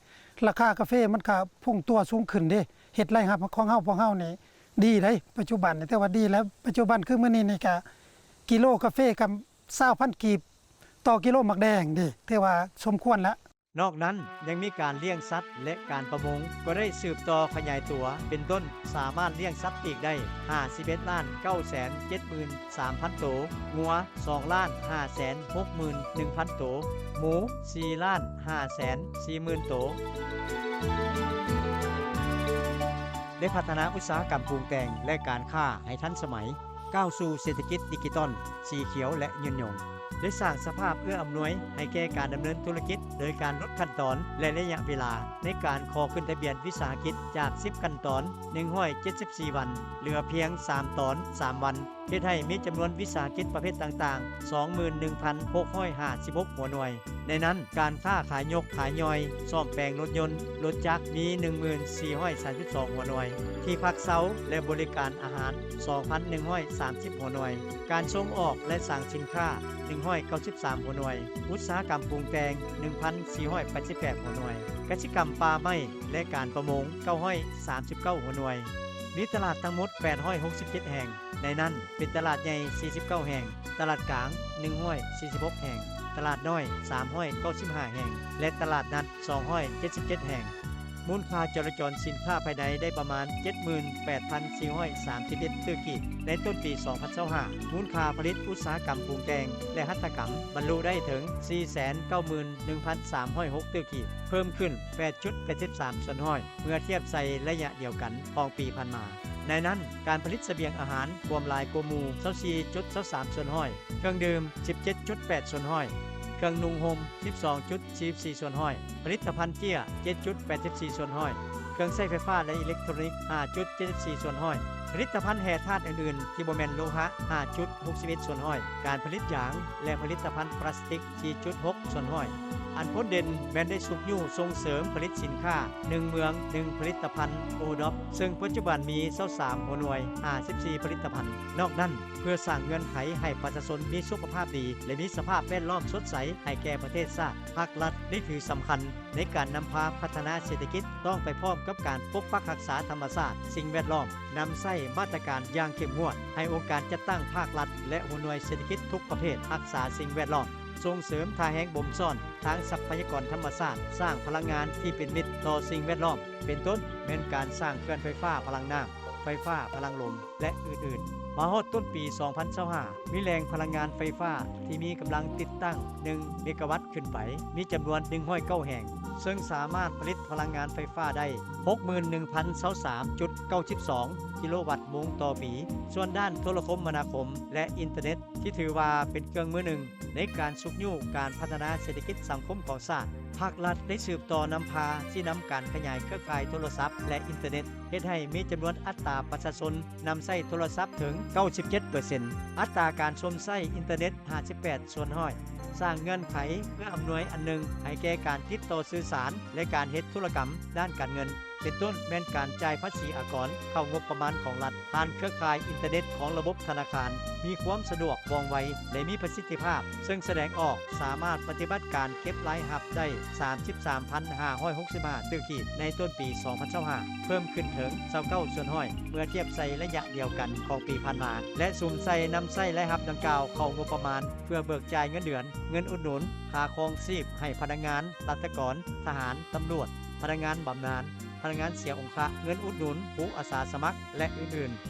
ລາຄາກາເຟມັນກະພຸ່ງຕົວສູງຂຶ້ນເດ້, ເຮັດລາຍຮັບຂອງເຮົາ ພວກເຮົານີ້ ດີໄດ໋ ປັດຈຸບັນນີ້ ຖືວ່າດີແລ້ວ. ປັດຈຸບັນຄືມື້ນີ້ນີ້ກະ ກິໂລກາເຟກະຊາວພັນກີບຕໍ່ກິໂລໝາກແດງເດ້ ຖືວ່າສົມຄວນລະ. ນອກນັ້ນຍັງມີການລ້ຽງສັດ ແລະ ການປະມົງກໍໄດ້ສືບຕໍ່ຂະຫຍາຍຕົວ, ເປັນຕົ້ນ ສາມາດລ້ຽງສັດປີກໄດ້ ຫ້າສິບເອັດລ້ານເກົ້າແສນເຈັດໝື່ນສາມພັນໂຕ, ງົວ ສອງລ້ານຫ້າແສນຫົກໝື່ນໜຶ່ງພັນໂຕ, ໝູ ສີ່ລ້ານຫ້າແສນສີ່ໝື່ນໂຕ. ໄດ້ພັດທະນາອຸດສາຫະກຳປຸງແຕ່ງ ແລະ ການຄ້າໃຫ້ທັນສະໄໝ, ກ້າວສູ່ເສດຖະກິດດິຈິຕອນ, ສີຂຽວ ແລະ ຍືນຍົງ. ໄດ້ສ້າງສະພາບເອື້ອອຳນວຍໃຫ້ແກ່ການດຳເນີນທຸລະກິດ ໂດຍການຫຼຸດຂັ້ນຕອນ ແລະ ໄລຍະເວລາໃນການຂໍຂຶ້ນທະບຽນວິສາຫະກິດຈາກສິບຂັ້ນຕອນ ໜຶ່ງຮ້ອຍເຈັດສິບສີ່ວັນ ເຫຼືອພຽງສາມຕອນ ສາມວັນ, ເຮັດໃຫ້ມີຈຳນວນວິສາຫະກິດປະເພດຕ່າງໆ ສອງໝື່ນໜຶ່ງພັນຫົກຮ້ອຍຫ້າສິບຫົກຫົວໜ່ວຍ. ໃນນັ້ນ, ການຄ້າຂາຍຍົກຂາຍຍ່ອຍ, ສ້ອມແປງລົດຍົນ, ລົດຈັກ ມີໜຶ່ງໝື່ນສີ່ຮ້ອຍສາມສິບສອງຫົວໜ່ວຍ, ທີ່ພັກເຊົາ ແລະ ບໍລິການອາຫານ ສອງພັນໜຶ່ງຮ້ອຍສາມສິບຫົວໜ່ວຍ, ການສົ່ງອອກ ແລະ ສ້າງສິນຄ້າ ໜຶ່ງຮ້ອຍເກົ້າສິບສາມຫົວໜ່ວຍ, ອຸດສາຫະກຳປຸງແຕ່ງ ໜຶ່ງພັນສີ່ຮ້ອຍແປດສິບແປດຫົວໜ່ວຍ, ກະສິກຳປ່າໄມ້ ແລະ ການປະມົງ ເກົ້າຮ້ອຍສາມສິບເກົ້າຫົວໜ່ວຍ. ມີຕະຫຼາດທັງໝົດ ແປດຮ້ອຍຫົກສິບເຈັດແຫ່ງ, ໃນນັ້ນເປັນຕະຫຼາດໃຫຍ່ ສີ່ສິບເກົ້າແຫ່ງ, ຕະຫຼາດກາງ ໜຶ່ງຮ້ອຍສີ່ສິບຫົກແຫ່ງ, ຕະຫຼາດນ້ອຍ ສາມຮ້ອຍເກົ້າສິບຫ້າແຫ່ງ ແລະ ຕະຫຼາດນັດ ສອງຮ້ອຍເຈັດສິບເຈັດແຫ່ງ. ມູນຄ່າຈໍລະຈອນສິນຄ້າພາຍໃນໄດ້ປະມານ ເຈັດໝື່ນແປດພັນສີ່ຮ້ອຍສາມສິບເອັດຕື້ກີບໃນຕົ້ນປີສອງພັນຊາວຫ້າ, ມູນຄ່າຜະລິດອຸດສາຫະກຳປຸງແຕ່ງ ແລະ ຫັດຖະກຳ ບັນລຸໄດ້ເຖິງ ສີ່ແສນເກົ້າໝື່ນໜຶ່ງພັນສາມຮ້ອຍຫົກຕື້ກີບ, ເພີ່ມຂຶ້ນ ແປດຈຸດແປດສິບສາມສ່ວນຮ້ອຍ ເມື່ອທຽບໃສ່ໄລຍະດຽວກັນຂອງປີຜ່ານມາ. ໃນນັ້ນ, ການຜະລິດສະບຽງອາຫານກວມຫຼາຍກວ່າໝູ່ ຊາວສີ່ຈຸດຊາວສາມສ່ວນຮ້ອຍ, ເຄື່ອງດື່ມ ສິບເຈັດຈຸດແປດສ່ວນຮ້ອຍ, ເຄື່ອງນຸ່ງຫົ່ມ ສິບສອງຈຸດສີ່ສິບສີ່ສ່ວນຮ້ອຍ, ຜະລິດຕະພັນເຈ້ຍ ເຈັດຈຸດແປດສິບສີ່ສ່ວນຮ້ອຍ, ເຄື່ອງໃຊ້ໄຟຟ້າ ແລະ ອີເລັກໂທຣນິກ ຫ້າຈຸດເຈັດສິບສີ່ສ່ວນຮ້ອຍ, ຜະລິດຕະພັນແຮ່ທາດອື່ນໆທີ່ບໍ່ແມ່ນໂລຫະ ຫ້າຈຸດຫົກສິບເອັດສ່ວນຮ້ອຍ, ການຜະລິດຢາງ ແລະ ຜະລິດຕະພັນປລາສຕິກ ສີ່ຈຸດຫົກສ່ວນຮ້ອຍ. ອັນພົ້ນເດັ່ນແມ່ນໄດ້ຊຸກຍູ້ສົ່ງເສີມຜະລິດສິນຄ້າ ໜຶ່ງເມືອງ ໜຶ່ງຜະລິດຕະພັນ ໂອດອບ ເຊິ່ງປັດຈຸບັນມີ ຊາວສາມຫົວໜ່ວຍ ຫ້າສິບສີ່ຜະລິດຕະພັນ. ນອກນັ້ນ, ເພື່ອສ້າງເງື່ອນໄຂໃຫ້ປະຊາຊົນມີສຸຂະພາບດີ ແລະ ມີສະພາບແວດລ້ອມສົດໃສໃຫ້ແກ່ປະເທດຊາດ, ພາກລັດໄດ້ຖືສຳຄັນໃນການນຳພາພັດທະນາເສດຖະກິດ ຕ້ອງໄປພ້ອມກັບການປົກປັກຮັກສາທຳມະຊາດ, ສິ່ງແວດລ້ອມ, ນຳໃຊ້ມາດຕະການຢ່າງເຂັ້ມງວດ, ໃຫ້ອົງການຈັດຕັ້ງພາກລັດ ແລະ ຫົວໜ່ວຍເສດຖະກິດທຸກປະເພດຮັກສາສິ່ງແວດລ້ອມ, ສົ່ງເສີມທ່າແຮງບົ່ມຊ້ອນທາງຊັບພະຍາກອນທຳມະຊາດ, ສ້າງພະລັງງານທີ່ເປັນມິດຕໍ່ສິ່ງແວດລ້ອມ, ເປັນຕົ້ນແມ່ນການສ້າງເຂື່ອນໄຟຟ້າພະລັງນ້ຳ, ໄຟຟ້າພະລັງລົມ ແລະ ອື່ນໆ. ມາຮອດຕົ້ນປີສອງພັນຊາວຫ້າ ມີແຫຼ່ງພະລັງງານໄຟຟ້າທີ່ມີກຳລັງຕິດຕັ້ງ ໜຶ່ງເມກາວັດຂຶ້ນໄປ ມີຈຳນວນ ໜຶ່ງຮ້ອຍເກົ້າແຫ່ງ, ເຊິ່ງສາມາດຜະລິດພະລັງງານໄຟຟ້າໄດ້ ຫົກໝື່ນໜຶ່ງພັນຊາວສາມຈຸດເກົ້າສິບສອງກິໂລວັດໂມງຕໍ່ປີ. ສ່ວນດ້ານໂທລະຄົມມະນາຄົມ ແລະ ອິນເຕີເນັດ ທີ່ຖືວ່າເປັນເຄື່ອງມືໜຶ່ງໃນການຊຸກຍູ້ການພັດທະນາເສດຖະກິດສັງຄົມຂອງຊາດ, ພາກລັດໄດ້ສືບຕໍ່ນຳພາຊີ້ນຳການຂະຫຍາຍເຄືອຂ່າຍໂທລະສັບ ແລະ ອິນເຕີເນັດ, ເຮັດໃຫ້ມີຈຳນວນອັດຕາປະຊາຊົນນຳໃຊ້ໂທລະສັບເຖິງ ເກົ້າສິບເຈັດເປີເຊັນ, ອັດຕາການຊົມໃຊ້ອິນເຕີເນັດ ຫ້າສິບແປດສ່ວນຮ້ອຍ, ສ້າງເງື່ອນໄຂເພື່ອອຳນວຍອັນໜຶ່ງໃຫ້ແກ່ການຕິດຕໍ່ສື່ສານ ແລະ ການເຮັດທຸລະກຳດ້ານການເງິນ, ເປັນຕົ້ນແມ່ນການຈ່າຍພາສີອາກອນເຂົ້າງົບປະມານຂອງລັດ ຜ່ານເຄືອຂ່າຍອິນເຕີເນັດຂອງລະບົບທະນາຄານ, ມີຄວາມສະດວກ, ວ່ອງໄວ ແລະ ມີປະສິດທິພາບ, ເຊິ່ງສະແດງອອກສາມາດປະຕິບັດການເກັບລາຍຮັບໄດ້ ສາມສິບສາມພັນຫ້າຮ້ອຍຫົກສິບຫ້າຕື້ກີບໃນຕົ້ນປີສອງພັນຊາວຫ້າ, ເພີ່ມຂຶ້ນເຖິງ ຊາວເກົ້າສ່ວນຮ້ອຍ ເມື່ອທຽບໃສ່ໄລຍະດຽວກັນຂອງປີຜ່ານມາ ແລະ ສຸມໃສ່ນຳໃຊ້ລາຍຮັບດັ່ງກ່າວເຂົ້າງົບປະມານ ເພື່ອເບີກຈ່າຍເງິນເດືອນ, ເງິນອຸດໜູນຄ່າຄອງຊີບໃຫ້ພະນັກງານ, ລັດຖະກອນ, ທະຫານ, ຕຳຫຼວດ, ພະນັກງານບຳນານ, ພະນັກງານເສຍອົງຄະ, ເງິນອຸດໜູນຄູອາສາສະໝັກ ແລະ ອື່ນໆ.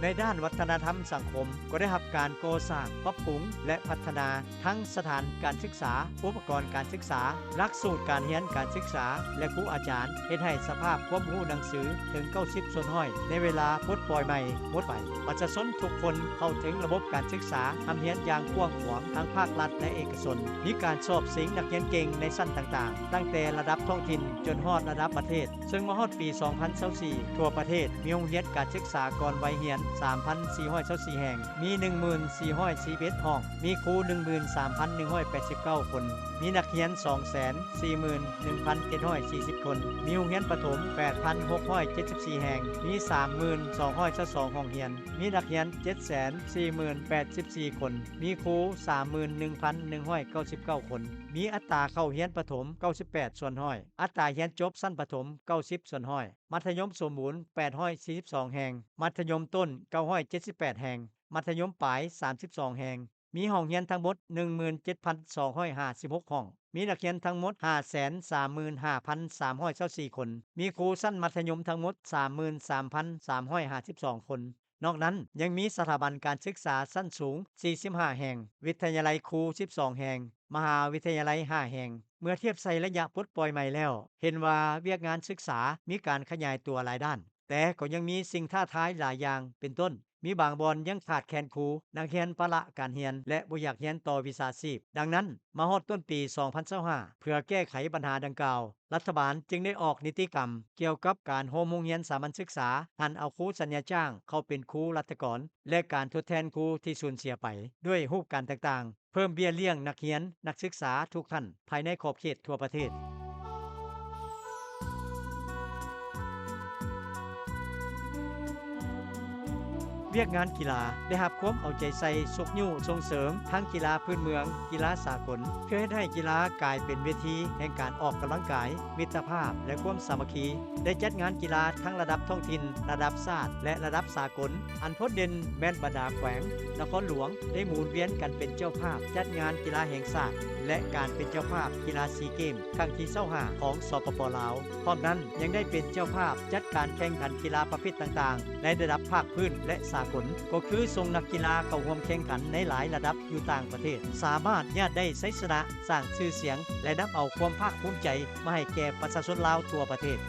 ໃນດ້ານວັດທະນະທຳສັງຄົມ ກໍໄດ້ຮັບການກໍ່ສ້າງ, ປັບປຸງ ແລະ ພັດທະນາທັງສະຖານການສຶກສາ, ອຸປະກອນການສຶກສາ, ຫຼັກສູດການຮຽນການສຶກສາ ແລະ ຄູອາຈານ, ເຮັດໃຫ້ສະພາບຄວາມຮູ້ໜັງສືເຖິງ ເກົ້າສິບສ່ວນຮ້ອຍ ໃນເວລາປົດປ່ອຍໃໝ່ໝົດໄປ. ປະຊາຊົນທຸກຄົນເຂົ້າເຖິງລະບົບການສຶກສາຮ່ຳຮຽນຢ່າງກວ້າງຂວາງ ທັງພາກລັດ ແລະ ເອກະຊົນ, ມີການສອບຊິງນັກຮຽນເກັ່ງໃນຊັ້ນຕ່າງໆ ຕັ້ງແຕ່ລະດັບທ້ອງຖິ່ນຈົນຮອດລະດັບປະເທດ. ເຊິ່ງມາຮອດປີສອງພັນຊາວສີ່ ທົ່ວປະເທດມີໂຮງຮຽນການສຶກສາກ່ອນໄວຮຽນ ສາມພັນສີ່ຮ້ອຍຊາວສີ່ແຫ່ງ, ມີ ໜຶ່ງໝື່ນສີ່ຮ້ອຍສີ່ສິບເອັດຫ້ອງ, ມີຄູ ໜຶ່ງໝື່ນສາມພັນໜຶ່ງຮ້ອຍແປດສິບເກົ້າຄົນ, ມີນັກຮຽນ ສອງແສນສີ່ໝື່ນໜຶ່ງພັນເຈັດຮ້ອຍສີ່ສິບຄົນ, ມີໂຮງຮຽນປະຖົມ ແປດພັນຫົກຮ້ອຍເຈັດສິບສີ່ແຫ່ງ, ມີ ສາມໝື່ນສອງຮ້ອຍຊາວສອງຫ້ອງຮຽນ, ມີນັກຮຽນ ເຈັດແສນສີ່ໝື່ນແປດສິບສີ່ຄົນ, ມີຄູ ສາມໝື່ນໜຶ່ງພັນໜຶ່ງຮ້ອຍເກົ້າສິບເກົ້າຄົນ, ມີອັດຕາເຂົ້າຮຽນປະຖົມ ເກົ້າສິບແປດສ່ວນຮ້ອຍ, ອັດຕາຮຽນຈົບຊັ້ນປະຖົມ ເກົ້າສິບສ່ວນຮ້ອຍ, ມັດທະຍົມສົມບູນ ແປດຮ້ອຍສີ່ສິບສອງແຫ່ງ, ມັດທະຍົມຕົ້ນ ເກົ້າຮ້ອຍເຈັດສິບແປດແຫ່ງ, ມັດທະຍົມປາຍ ສາມສິບສອງແຫ່ງ, ມີຫ້ອງຮຽນທັງໝົດ ໜຶ່ງໝື່ນເຈັດພັນສອງຮ້ອຍຫ້າສິບຫົກຫ້ອງ, ມີນັກຮຽນທັງໝົດ ຫ້າແສນສາມໝື່ນຫ້າພັນສາມຮ້ອຍຊາວສີ່ຄົນ, ມີຄູຊັ້ນມັດທະຍົມທັງໝົດ ສາມໝື່ນສາມພັນສາມຮ້ອຍຫ້າສິບສອງຄົນ. ນອກນັ້ນຍັງມີສະຖາບັນການສຶກສາຊັ້ນສູງ ສີ່ສິບຫ້າແຫ່ງ, ວິທະຍາໄລຄູ ສິບສອງແຫ່ງ, ມະຫາວິທະຍາໄລ ຫ້າແຫ່ງ. ເມື່ອທຽບໃສ່ໄລຍະປົດປ່ອຍໃໝ່ແລ້ວ, ເຫັນວ່າວຽກງານສຶກສາມີການຂະຫຍາຍຕົວຫຼາຍດ້ານ, ແຕ່ກໍຍັງມີສິ່ງທ້າທາຍຫຼາຍຢ່າງ, ເປັນຕົ້ນ, ມີບາງບ່ອນຍັງຂາດແຄນຄູ, ນັກຮຽນປະລະການຮຽນ ແລະ ບໍ່ຢາກຮຽນຕໍ່ວິຊາຊີບ. ດັ່ງນັ້ນ, ມາຮອດຕົ້ນປີສອງພັນຊາວຫ້າ ເພື່ອແກ້ໄຂບັນຫາດັ່ງກ່າວ, ລັດຖະບານຈຶ່ງໄດ້ອອກນິຕິກຳກ່ຽວກັບການໂຮມໂຮງຮຽນສາມັນສຶກສາ, ຫັນເອົາຄູສັນຍາຈ້າງເຂົ້າເປັນຄູລັດຖະກອນ ແລະ ການທົດແທນຄູທີ່ສູນເສຍໄປ ດ້ວຍຮູບການຕ່າງໆ, ເພີ່ມເບ້ຍລ້ຽງນັກຮຽນ, ນັກສຶກສາທຸກຂັ້ນ ພາຍໃນຂອບເຂດທົ່ວປະເທດ. ວຽກງານກິລາໄດ້ຮັບຄວາມເອົາໃຈໃສ່ຊຸກຍູ້ສົ່ງເສີມທັງກິລາພື້ນເມືອງ, ກິລາສາກົນ ເພື່ອເຮັດໃຫ້ກິລາກາຍເປັນເວທີແຫ່ງການອອກກຳລັງກາຍ, ມິດຕະພາບ ແລະ ຄວາມສາມັກຄີ. ໄດ້ຈັດງານກິລາທັງລະດັບທ້ອງຖິ່ນ, ລະດັບຊາດ ແລະ ລະດັບສາກົນ. ອັນໂດດເດັ່ນແມ່ນບັນດາແຂວງ, ນະຄອນຫຼວງ ໄດ້ໝູນວຽນກັນເປັນເຈົ້າພາບຈັດງານກິລາແຫ່ງຊາດ ແລະ ການເປັນເຈົ້າພາບກິລາຊີເກມຄັ້ງທີຊາວຫ້າຂອງ ສປປ ລາວ. ພ້ອມນັ້ນຍັງໄດ້ເປັນເຈົ້າພາບຈັດການແຂ່ງຂັນກິລາປະເພດຕ່າງໆ ໃນລະດັບພາກພື້ນ ແລະ ສາກົນ, ກໍຄືສົ່ງນັກກິລາເຂົ້າຮ່ວມແຂ່ງຂັນໃນຫຼາຍລະດັບຢູ່ຕ່າງປະເທດ, ສາມາດຍາດໄດ້ໄຊຊະນະ, ສ້າງຊື່ສຽງ ແລະ ນຳເອົາຄວາມພາກພູມໃຈມາໃຫ້ແກ່ປະຊາຊົນລາວທົ່ວປະເທດ.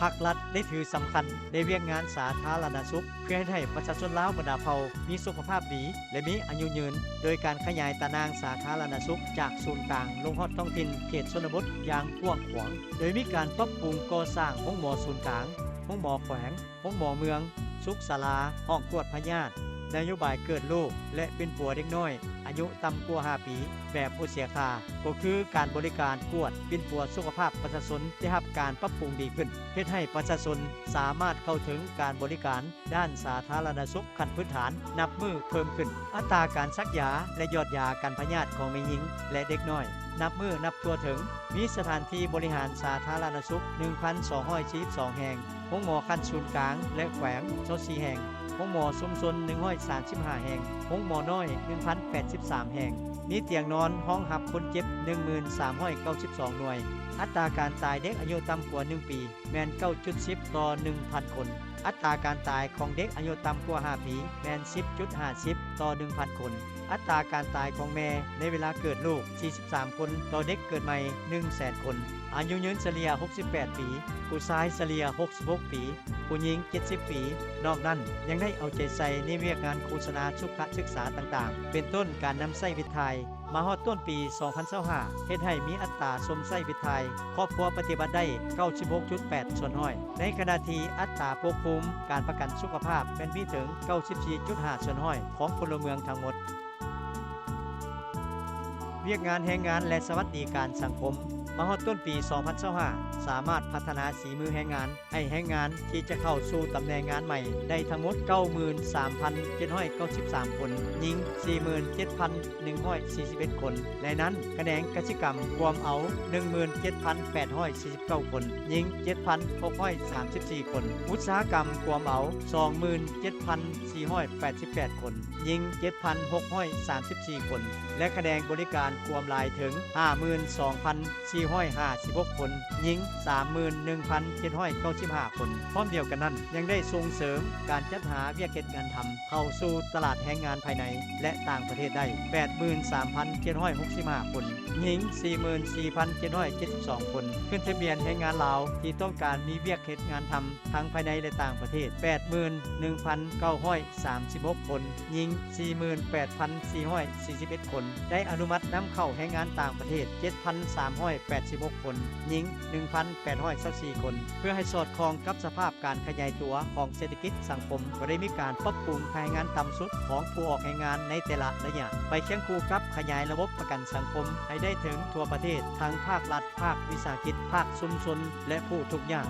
ພາກລັດໄດ້ຖືສຳຄັນໃນວຽກງານສາທາລະນະສຸກ ເພື່ອເຮັດໃຫ້ປະຊາຊົນລາວບັນດາເຜົ່າມີສຸຂະພາບດີ ແລະ ມີອາຍຸຍືນ, ໂດຍການຂະຫຍາຍຕາໜ່າງສາທາລະນະສຸກຈາກສູນກາງລົງຮອດທ້ອງຖິ່ນເຂດຊົນນະບົດຢ່າງກວ້າງຂວາງ, ໂດຍມີການປັບປຸງກໍ່ສ້າງໂຮງໝໍສູນກາງ, ໂຮງໝໍແຂວງ, ໂຮງໝໍເມືອງ, ສຸກສາລາ, ຫ້ອງກວດພະຍາດ, ນະໂຍບາຍເກີດລູກ ແລະ ປິ່ນປົວເດັກນ້ອຍອາຍຸຕ່ຳກວ່າຫ້າປີແບບບໍ່ເສຍຄ່າ, ກໍຄືການບໍລິການກວດປິ່ນປົວສຸຂະພາບປະຊາຊົນໄດ້ຮັບການປັບປຸງດີຂຶ້ນ, ເຮັດໃຫ້ປະຊາຊົນສາມາດເຂົ້າເຖິງການບໍລິການດ້ານສາທາລະນະສຸກຂັ້ນພື້ນຖານນັບມື້ເພີ່ມຂຶ້ນ. ອັດຕາການສັກຢາ ແລະ ຢອດຢາກັນພະຍາດຂອງແມ່ຍິງ ແລະ ເດັກນ້ອຍ ນັບມື້ນັບທົ່ວເຖິງ, ມີສະຖານທີ່ບໍລິຫານສາທາລະນະສຸກ ໜຶ່ງພັນສອງຮ້ອຍສີ່ສິບສອງແຫ່ງ, ໂຮງໝໍຂັ້ນສູນກາງ ແລະ ແຂວງ ຊາວສີ່ແຫ່ງ, ໂຮງໝໍຊຸມຊົນ ໜຶ່ງຮ້ອຍສາມສິບຫ້າແຫ່ງ, ໂຮງໝໍນ້ອຍ ໜຶ່ງພັນແປດສິບສາມແຫ່ງ, ມີຕຽງນອນຮອງຮັບຄົນເຈັບ ໜຶ່ງໝື່ນສາມຮ້ອຍເກົ້າສິບສອງໜ່ວຍ. ອັດຕາການຕາຍເດັກອາຍຸຕ່ຳກວ່າໜຶ່ງປີ ແມ່ນ ເກົ້າຈຸດສິບຕໍ່ໜຶ່ງພັນຄົນ. ອັດຕາການຕາຍຂອງເດັກອາຍຸຕ່ຳກວ່າຫ້າປີ ແມ່ນ ສິບຈຸດຫ້າສິບຕໍ່ໜຶ່ງພັນຄົນ. ອັດຕາການຕາຍຂອງແມ່ໃນເວລາເກີດລູກ ສີ່ສິບສາມຄົນຕໍ່ເດັກເກີດໃໝ່ໜຶ່ງແສນຄົນ. ອາຍຸຍືນສະເລ່ຍ ຫົກສິບແປດປີ, ຜູ້ຊາຍສະເລ່ຍ ຫົກສິບຫົກປີ, ຜູ້ຍິງ ເຈັດສິບປີ. ນອກນັ້ນຍັງໄດ້ເອົາໃຈໃສ່ໃນວຽກງານໂຄສະນາສຸຂະສຶກສາຕ່າງໆ ເປັນຕົ້ນການນຳໃຊ້ວິດຖ່າຍ. ມາຮອດຕົ້ນປີສອງພັນຊາວຫ້າ ເຮັດໃຫ້ມີອັດຕາຊົມໃຊ້ວິດຖ່າຍຄອບຄົວປະຕິບັດໄດ້ ເກົ້າສິບຫົກຈຸດແປດສ່ວນຮ້ອຍ, ໃນຂະນະທີ່ອັດຕາປົກຄຸມການປະກັນສຸຂະພາບແມ່ນມີເຖິງ ເກົ້າສິບສີ່ຈຸດຫ້າສ່ວນຮ້ອຍຂອງພົນລະເມືອງທັງໝົດ. ວຽກງານແຮງງານ ແລະ ສະຫວັດດີການສັງຄົມ. ມາຮອດຕົ້ນປີສອງພັນຊາວຫ້າ ສາມາດພັດທະນາສີມືແຮງງານ ໃຫ້ແຮງງານທີ່ຈະເຂົ້າສູ່ຕຳແໜ່ງງານໃໝ່ໄດ້ທັງໝົດ ເກົ້າໝື່ນສາມພັນເຈັດຮ້ອຍເກົ້າສິບສາມຄົນ, ຍິງ ສີ່ໝື່ນເຈັດພັນໜຶ່ງຮ້ອຍສີ່ສິບເອັດຄົນ. ໃນນັ້ນ, ຂະແໜງກະສິກຳກວມເອົາ ໜຶ່ງໝື່ນເຈັດພັນແປດຮ້ອຍສີ່ສິບເກົ້າຄົນ, ຍິງ ເຈັດພັນຫົກຮ້ອຍສາມສິບສີ່ຄົນ, ອຸດສາຫະກຳກວມເອົາ ສອງໝື່ນເຈັດພັນສີ່ຮ້ອຍແປດສິບແປດຄົນ, ຍິງ ເຈັດພັນຫົກຮ້ອຍສາມສິບສີ່ຄົນ ແລະ ຂະແໜງບໍລິການກວມຫຼາຍເຖິງ ຫ້າໝື່ນສອງພັນສີ່ຮ້ອຍຫ້າສິບຫົກຄົນ, ຍິງ ສາມໝື່ນໜຶ່ງພັນເຈັດຮ້ອຍເກົ້າສິບຫ້າຄົນ. ພ້ອມດຽວກັນນັ້ນ, ຍັງໄດ້ສົ່ງເສີມການຈັດຫາວຽກເຮັດງານທຳເຂົ້າສູ່ຕະຫຼາດແຮງງານພາຍໃນ ແລະ ຕ່າງປະເທດໄດ້ ແປດໝື່ນສາມພັນເຈັດຮ້ອຍຫົກສິບຫ້າຄົນ, ຍິງ ສີ່ໝື່ນສີ່ພັນເຈັດຮ້ອຍເຈັດສິບສອງຄົນ, ຂຶ້ນທະບຽນແຮງງານລາວທີ່ຕ້ອງການມີວຽກເຮັດງານທຳ ທັງພາຍໃນ ແລະ ຕ່າງປະເທດ ແປດໝື່ນໜຶ່ງພັນເກົ້າຮ້ອຍສາມສິບຫົກຄົນ, ຍິງ ສີ່ໝື່ນແປດພັນສີ່ຮ້ອຍສີ່ສິບເອັດຄົນ, ໄດ້ອະນຸມັດນຳເຂົ້າແຮງງານຕ່າງປະເທດ ເຈັດພັນສາມຮ້ອຍແປດສິບຫົກຄົນ, ຍິງ ໜຶ່ງພັນແປດຮ້ອຍຊາວສີ່ຄົນ. ເພື່ອໃຫ້ສອດຄ່ອງກັບສະພາບການຂະຫຍາຍຕົວຂອງເສດຖະກິດສັງຄົມ, ກໍໄດ້ມີການປັບປຸງຄ່າແຮງງານຕ່ຳສຸດຂອງຜູ້ອອກແຮງງານໃນແຕ່ລະໄລຍະ, ໄປຄຽງຄູ່ກັບຂະຫຍາຍລະບົບປະກັນສັງຄົມໃຫ້ໄດ້ເຖິງທົ່ວປະເທດ, ທັງພາກລັດ, ພາກວິສາຫະກິດ, ພາກຊຸມຊົນ ແລະ ຜູ້ທຸກຍາກ.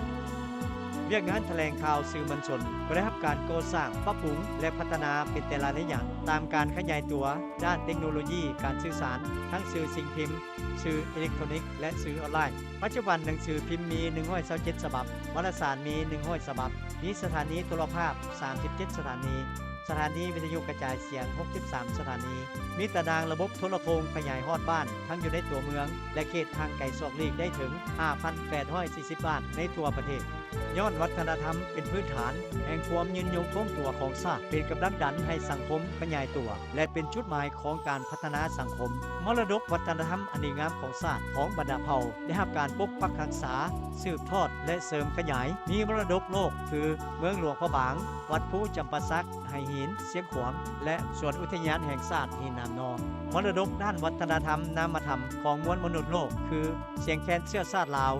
ວຽກງານຖະແຫຼງຂ່າວສື່ມວນຊົນກໍໄດ້ຮັບການກໍ່ສ້າງ, ປັບປຸງ ແລະ ພັດທະນາເປັນແຕ່ລະໄລຍະ ຕາມການຂະຫຍາຍຕົວດ້ານເຕັກໂນໂລຢີການສື່ສານ ທັງສື່ສິ່ງພິມ, ສື່ອີເລັກໂທຣນິກ ແລະ ສື່ອອນລາຍ. ປັດຈຸບັນໜັງສືພິມມີໜຶ່ງຮ້ອຍຊາວເຈັດສະບັບ, ວາລະສານມີໜຶ່ງຮ້ອຍສະບັບ, ມີສະຖານີໂທລະພາບສາມສິບເຈັດສະຖານີ, ສະຖານີວິທະຍຸກະຈາຍສຽງຫົກສິບສາມສະຖານີ, ມີຕາໜ່າງລະບົບໂທລະໂຄ່ງຂະຫຍາຍຮອດບ້ານ ທັງຢູ່ໃນຕົວເມືອງ ແລະ ເຂດຫ່າງໄກສອກຫຼີກໄດ້ເຖິງຫ້າພັນແປດຮ້ອຍສີ່ສິບບ້ານໃນທົ່ວປະເທດ. ຍ້ອນວັດທະນະທຳເປັນພື້ນຖານແຫ່ງຄວາມຍືນຍົງຄົງຕົວຂອງຊາດ, ເປັນກຳລັງດັນໃຫ້ສັງຄົມຂະຫຍາຍຕົວ ແລະ ເປັນຈຸດໝາຍຂອງການພັດທະນາສັງຄົມ. ມໍລະດົກວັດທະນະທຳອັນດີງາມຂອງຊາດ, ຂອງບັນດາເຜົ່າ ໄດ້ຮັບການປົກປັກຮັກສາ, ສືບທອດ ແລະ ເສີມຂະຫຍາຍ. ມີມໍລະດົກໂລກຄື ເມືອງຫຼວງພະບາງ, ວັດພູຈຳປາສັກ, ໄຫຫີນ, ຊຽງຂວາງ ແລະ ສວນອຸທິຍານແຫ່ງຊາດຫີນໜາມນໍ. ມໍລະດົກດ້ານວັດທະນະທຳນາມະທຳຂອງມວນມະນຸດໂລກ ຄື ສຽງແຄນເຊື້ອຊາດລາວ,